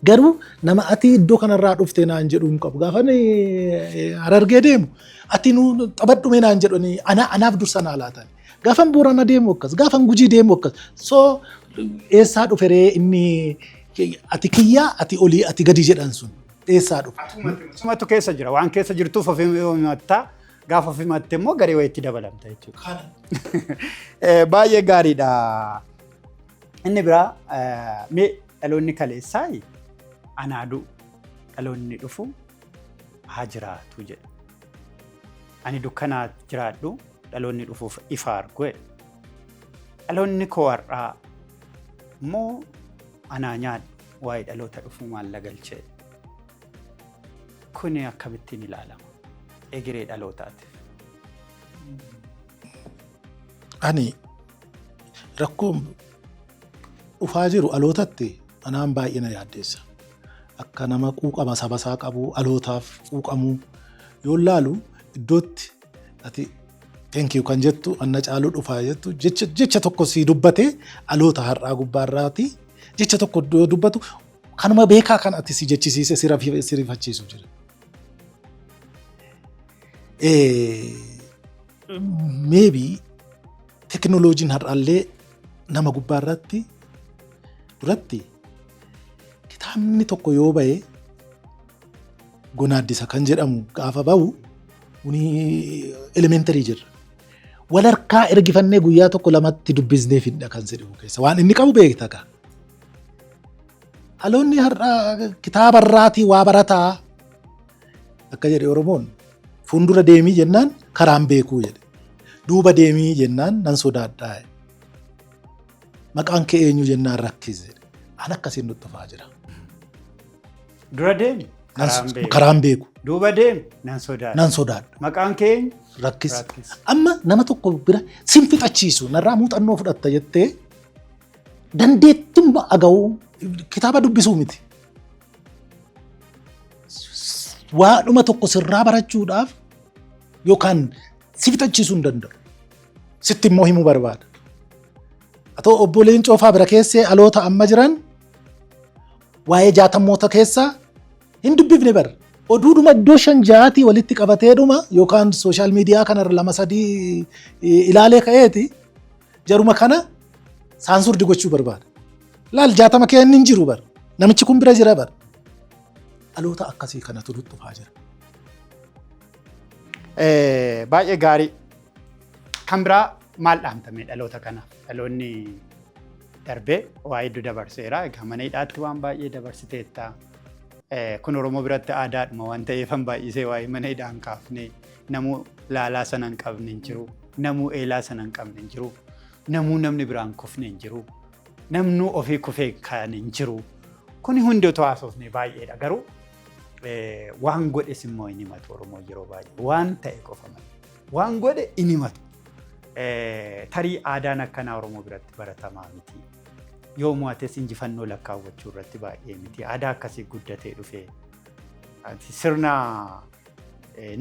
garuu nama ati iddoo kanarraa dhufte naan jedhu hin qabu. Gaafa ani Harargee deemu ati nu taphadhume naan jedhani anaaf dursa naa laatan. Gaafan Boorana deemu akkas, gaafan Gujii deemu akkas. So eessaa dhufe ree inni ati kiyyaa, ati olii, ati gadi jedhan sun eessaa dhufe? Sumatu keessa jira. Waan keessa jirtuuf of himattaa. Gaafa of himatte immoo garee wayiitti dabalamta jechuudha. Baay'ee gaariidha. Inni biraa, mee dhaloonni kaleessaa anaa du'u, dhaloonni dhufu haa jiraatu jedha. Ani dukkanaa jiraadhu, dhaloonni dhufuuf ifa argu jedha. Dhaloonni koo har'aa immoo anaa nyaadhu, waa'ee dhaloota dhufuu maal galchee. Kuni akkamittiin ilaalama? Egeree dhalootaatiif. Ani rakkoon dhufaa jiru dhalootatti anaan baay'ee na yaaddeessa. Akka nama quuqama saba isaa qabu, dhalootaaf quuqamuu yoo laalu, iddootti ati "Thank you" kan jettu, anna caaluu dhufaa jettu, jecha tokko sii dubbatee, dhaloota har'aa gubbaarraati jecha tokko yoo dubbatu, kanuma beekaa kan ati si jechisiise si rifachiisu jira. Maybe teknooloojiin har'aallee nama gubbaarratti duratti kitaabni tokko yoo bahe, Gonaaddisa kan jedhamu gaafa bahu, kuni elementary jirra. Walharkaa ergifannee guyyaa tokko lamatti dubbisnee fidha kan jedhamu keessa waan inni qabu beekta gaa. Dhaloonni har'aa kitaabarraatii waa barataa akka jedhe Oromoon, fuuldura deemii jennaan karaan beekuu jedhe. Duuba deemii jennaan nan sodaadhaa. Maqaan kee eenyu jennaan rakkise. An akkasiin nutti dhufaa jira. Dura deemi. Karaan beeku. Karaan beeku. Duuba deemi. Nan sodaadha. Nan sodaadha. Maqaan kee eenyu? Rakkise. Rakkise. Amma nama tokko bira sin fixachiisu, narraa muuxannoo fudhatta jettee, dandeettummaa aga'uu kitaaba dubbisuu miti. Waadhuma tokko sirraa barachuudhaaf yookaan si fixachiisuu hin danda'u. Sitti immoo himuu barbaada. Haa ta'u, obbo Leencoo fa'aa bira keessee dhaloota amma jiran waa'ee jaatammoota keessaa hin dubbifne bara. Oduudhuma iddoo shan ja'aatii walitti qabateedhuma yookaan social media kanarra lama sadii ilaalee ka'eeti jaruma kana saansurdi gochuu barbaada. Laal, 60 kee inni hin jiru bara. Namichi kun bira jira bara. Dhaloota akkasii kanatu nutti dhufaa jira. Baay'ee gaarii. Kan biraa maal dhaamtame dhaloota kanaaf? Dhaloonni darbee waa hedduu dabarseera. Egaa mana hidhaatti waan baay'ee dabarsiteetta. Kun Oromoo biratti aadaadhuma waan ta'eefan baay'isee waa'ee mana hidhaa hin kaafne. Namuu laalaa sana hin qabne hin jiru. Namuu eelaa sana hin qabne hin jiru. Namuu namni biraan kufne hin jiru. Namnuu ofii kufee kan hin jiru. Kuni hundi otoo haasofne baay'eedha. Garuu waan godhes immoo hin himatu Oromoo yeroo baay'ee. Waan ta'e qofa malee. Waan godhe hin himatu. Tarii aadaan akkanaa Oromoo biratti baratamaa miti. Yoo mo'ates injifannoo lakkaawwachuu irratti baay'ee miti. Aadaa akkasii guddatee dhufe. Sirna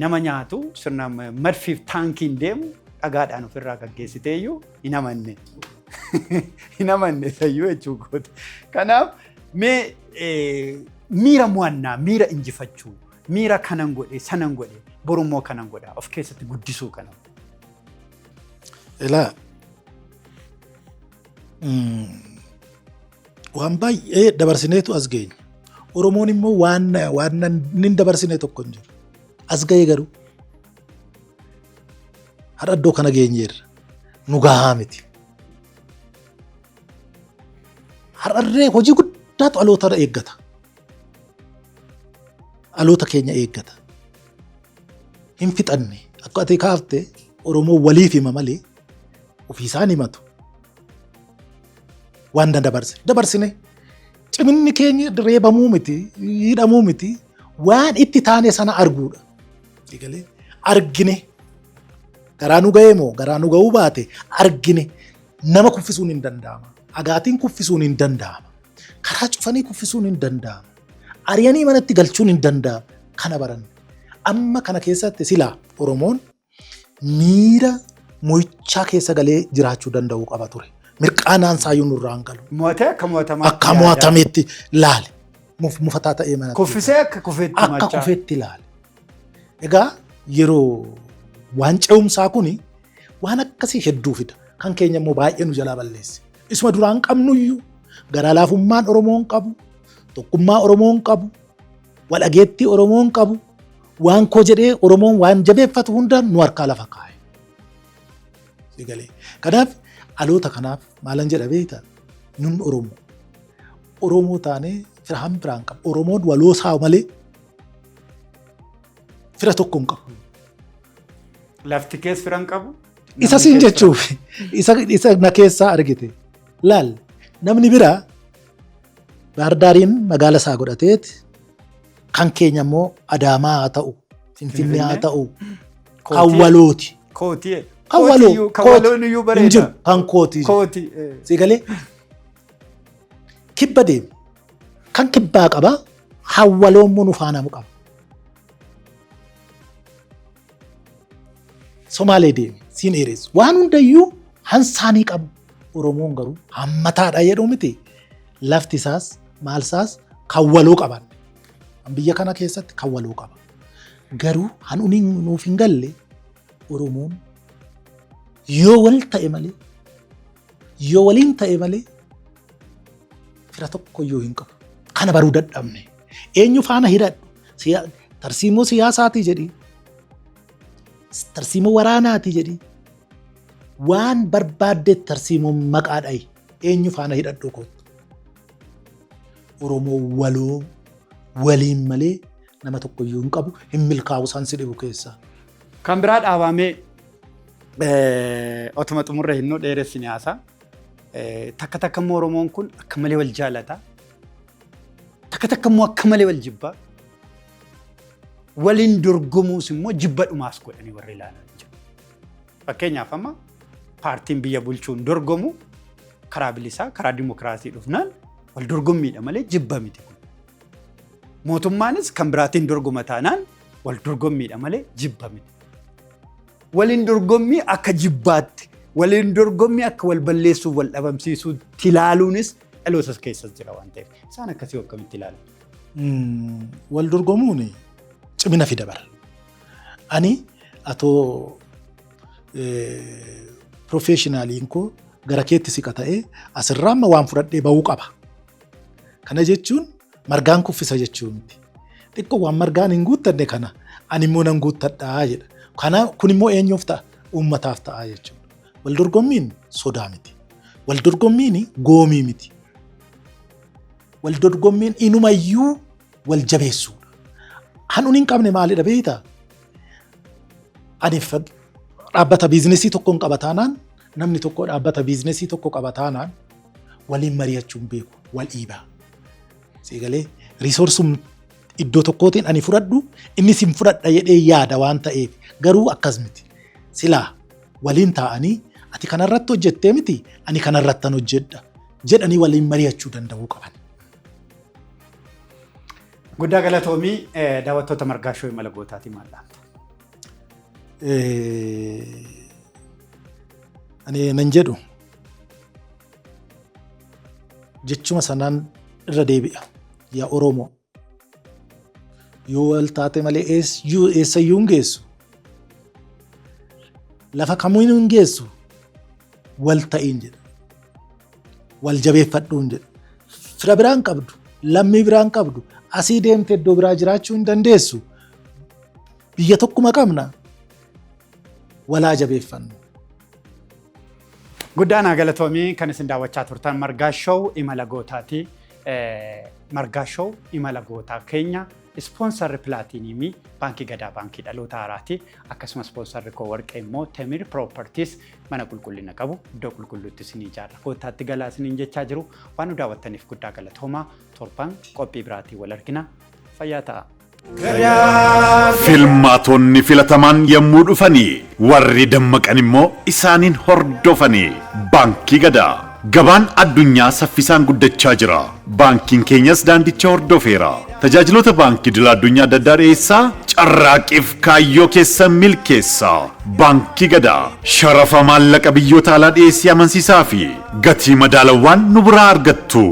nama nyaatu, sirna madfiif taankiin deemu dhagaadhaan ofirraa gaggeessitee iyyuu hin amanne. Hin amanne sayyuu jechuu gooti. Kanaaf mee miira mo'annaa, miira injifachuu, miira kanan godhe, sanan godhe, borummoo kanan godha of keessatti guddisuu kana. Ilaa, waan baay'ee dabarsineetu as geenye. Oromoon immoo waan inni hin dabarsine tokko hin jiru. As ga'ee garuu har'a iddoo kana geenyeerra. Nu gahaa miti. Har'arree hojii guddaatu dhaloota eeggata. Dhaloota keenya eeggata. Hin fixanne, akka ati kaafte Oromoo waliif hima malee ofiisaan himatu. Waan dabarse dabarsine, ciminni keenya reebamuu miti, hidhamuu miti, waan itti taane sana arguudha. Egalee argine, garaa nu ga'ee moo garaa nu ga'uu baate, argine, nama kuffisuun hin danda'ama. Agaatiin kuffisuun hin danda'ama. Karaa cufanii kuffisuun hin danda'ama. Ari'anii manatti galchuun hin danda'ama. Kana baranne. Amma kana keessatti silaa Oromoon miira mo'ichaa keessa galee jiraachuu danda'uu qaba ture. Mirqaanaan saayyuu nurraa hin galu. Mo'atee akka mo'atamaatti Akka yaada. mo'atametti laale. Mufataa ta'ee manatti. Kuffisee akka kufeetti Akka machaa. kufetti ilaale. Egaa yeroo waan ce'umsaa kuni waan akkasii hedduu fida. Kan keenya immoo baay'ee nu jalaa balleesse. Isuma duraan qabnuyyuu garaa laafummaan Oromoon qabu, tokkummaa Oromoon qabu, wal dhageettii Oromoon qabu, waan koo jedhee Oromoon waan jabeeffatu hunda nu harkaa lafa kaa'e. Egalee. Kanaaf dhaloota kanaaf maalan jedha beektaa? Nun Oromoo. Oromoo taanee fira biraan qabu. Oromoon waloosaa malee fira tokko hin qabu. Lafti kees fira hin qabu. Isa siin jechuuf isa na keessaa argite. Laal, namni biraa Baardaariin magaala isaa godhateeti, kan keenya immoo Adaamaa haa ta'u, Finfinnee haa ta'u, kan walooti. Kootii. Kan waloo. Kan waloon iyyuu Hin jiru. bareeda. Kan kootii. Kootii. Siigalee kibba deemu. Kan kibbaa qaba. Hawwaloo immoo nu faana qaba. Somaalee deemi. Siin dheeressu. Waan hundayyuu hansaanii qabu. Oromoon garuu hammataadha jedhu miti. Lafti isaas maal isaas kan waloo qaban. Biyya kana keessatti kan waloo qaba. Garuu hanuuni nuuf hin galle, Oromoon yoo wal ta'e malee, yoo waliin ta'e malee fira tokko iyyuu hin qabu. Kana baruu dadhabne. Eenyu faana hidhadhu? Tarsiimoo siyaasaatii jedhi. Tarsiimoo waraanaatii jedhi. Waan barbaadde tarsiimoo maqaa dhahi. Eenyu faana hidhadhu kootu? Oromoo waloo waliin malee nama tokko iyyuu hin qabu, hin milkaa'u isaan si dhibu keessaa. Kan biraa dhaabamee otuma xumurre hin dheeressine haasaa. Takka takka immoo Oromoon kun akka malee wal jaalata. Takka takka immoo akka malee wal jibba. Waliin dorgomuus immoo jibba dhumaas godhanii warri ilaalan jiru. Fakkeenyaaf, amma paartiin biyya bulchuun dorgomu karaa bilisaa, karaa dimokiraasii dhufnaan wal dorgommiidha malee jibba miti kun. Mootummaanis kan biraatiin dorgoma taanaan wal dorgommiidha malee jibba miti. Waliin dorgommii akka jibbaatti, waliin dorgommii akka wal balleessuuf wal dhabamsiisuutti ilaaluunis dhaloota keessas jira waan ta'eef isaan akkasii akkamitti ilaalu? Wal dorgomuun cimina fida bara. Ani atoo professionaliin koo gara keetti siqa ta'ee asirraa amma waan fudhadhee bahuu qaba. Kana jechuun margaan kuffisa jechuu miti. Xiqqoo waan margaan hin guuttanne kana ani immoo nan guuttadhaa jedha. Kana kun immoo eenyuuf ta'a? Uummataaf ta'a jechuudha. Wal dorgommiin sodaa miti. Wal dorgommiin goomii miti. Wal dorgommiin inumayyuu wal jabeessuudha. Hanuun hin qabne maalidha beektaa? Ani dhaabbata businessii tokko hin qaba taanaan, namni tokko dhaabbata businessii tokko qaba taanaan, waliin mari'achuun beeku, wal dhiibaa. Siigalee resourceum iddoo tokkootiin ani fudhadhu inni sin fudhadha jedhee yaada waan ta'eef, garuu akkas miti. Silaa waliin taa'anii ati kanarratti hojjettee miti, ani kanarrattan hojjedha jedhanii waliin mari'achuu danda'uu qaban. Guddaa galatoomii. Daawwattoota Margaa Show imala gootaatii maal dhaamta? Ani nan jedhu jechuma sanaan irra deebi'a. Yaa Oromoo, yoo wal taate malee eessayyuu hin geessu. Lafa kamiinuu hin geessu, wal ta'iin jedha. Wal jabeeffadhuun jedha. Fira biraan qabdu, lammii biraan qabdu, asii deemte iddoo biraa jiraachuu hin dandeessu. Biyya tokkuma qabna. Walaa jabeeffannu. Guddaa naa galatoomii. Kan isin daawwachaa turtan Margaa Show imala gootaati. Margaa Show imala gootaa keenya sponsorri Platinumii Baankii Gadaa, Baankii Dhaloota Haaraati. Akkasumas sponsorri koo Warqee immoo Temir Properties, mana qulqullina qabu iddoo qulqulluutti isinii ijaarra. Koottaatti galaa isiniin jechaa jiru. Waan nu daawwattaniif guddaa galatoomaa. Torban qophii biraatiin wal argina. Fayyaa ta'a. Filmaatonni filatamaan yommuu dhufanii warri dammaqan immoo isaaniin hordofanii. Baankii Gadaa. Gabaan addunyaa saffisaan guddachaa jira. Baankiin keenyas daandicha hordofeera. Tajaajiloota baankii idil addunyaa adda addaa dhiyeessaa carraaqiif kaayyoo keessan milkeessa. Baankii Gadaa sharafa maallaqa biyyoota alaa dhiyeessii amansiisaa fi gatii madaalawaan nu biraa argattu.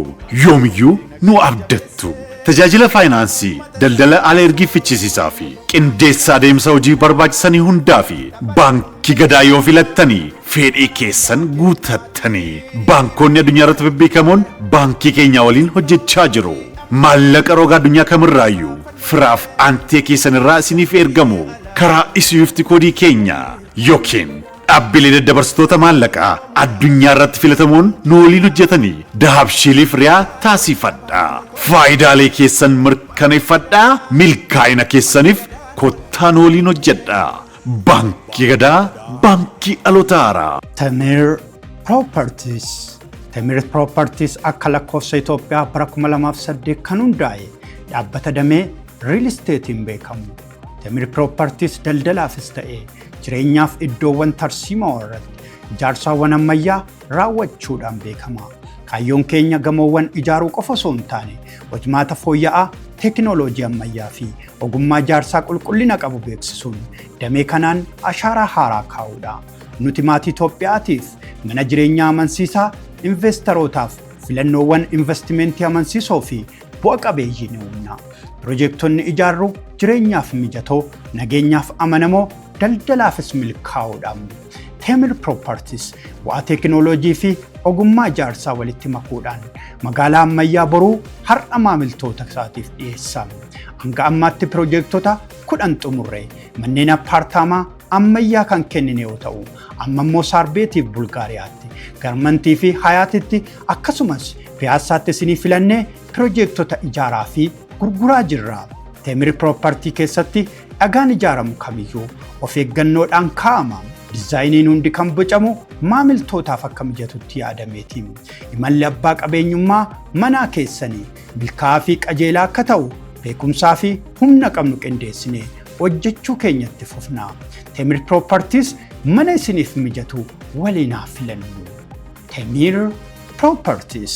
Yoomiyyuu nu abdattu. Tajaajila faayinaansii, daldala ala ergii fichisiisaa fi qindeessaa adeemsa hojii barbaachisanii hundaa fi Baankii Gadaa yoo filattanii fedhii keessan guutattanii, baankonni addunyaa irratti bebbeekamoon baankii keenya waliin hojjechaa jiru. Maallaqa roga addunyaa kamirraayyuu firaaf aantee keessan irraa isiniif ergamu karaa SWIFT koodii keenya yookiin dhaabbilee daddabarsitoota maallaqaa addunyaa irratti filatamoon nu waliin hojjetanii Dahabshiiliif Riyaa taasifadha. Faayidaalee keessan mirkaneeffadhaa, milkaa'ina keessaniif kottaa nu waliin hojjedha. Baankii Gadaa, Baankii Dhaloota Haaraa. Temir Properties. Temir Properties akka lakkoofsa Itoophiyaa bara 2008 kan hundaa'e dhaabbata damee real estateiin beekamu. Temir Properties daldalaafis ta'e Jireenyaaf iddoowwan tarsiimoo irratti ijaarsawwan ammayyaa raawwachuudhaan beekama. Kaayyoon keenya gamoowwan ijaaruu qofa osoo hin taane, hojmaata fooyya'aa, teekinooloojii ammayyaa fi ogummaa ijaarsaa qulqullina qabu beeksisuun damee kanaan ashaaraa haaraa kaa'uudha. Nuti maatii Itoophiyaatiif mana jireenyaa amansiisaa, investarootaaf filannoowwan investimentii amansiisoo fi bu'a qabeeyyii ni uumna. Piroojeektonni ijaarru jireenyaaf mijatoo, nageenyaaf amanamoo, daldalaafis milkaa'uudha. Teemir Properties bu'aa teekinooloojii fi ogummaa ijaarsaa walitti makuudhaan magaalaa ammayyaa boruu har'a maamiltoota isaatiif dhiyeessa. Hanga ammaatti piroojeektota 10 xumurre manneen appaartaamaa ammayyaa kan kennine yoo ta'u, amma immoo Saarbeetiif Bulgaariyaatti, Garmantii fi Hayaatitti, akkasumas Piyaassaatti isinii filannee piroojeektota ijaaraa fi gurguraa jirra. Teemir Property keessatti dhagaan ijaaramu kamiyyuu of eeggannoodhaan kaa'ama. Dizaayiniin hundi kan bocamu maamiltootaaf akka mijatutti yaadameeti. Imalli abbaa qabeenyummaa manaa keessanii milkaa'aa fi qajeelaa akka ta'u beekumsaa fi humna qabnu qindeessine hojjechuu keenyatti fufna. Teemir Properties, mana isiniif mijatu waliin haa filannu. Teemir Properties.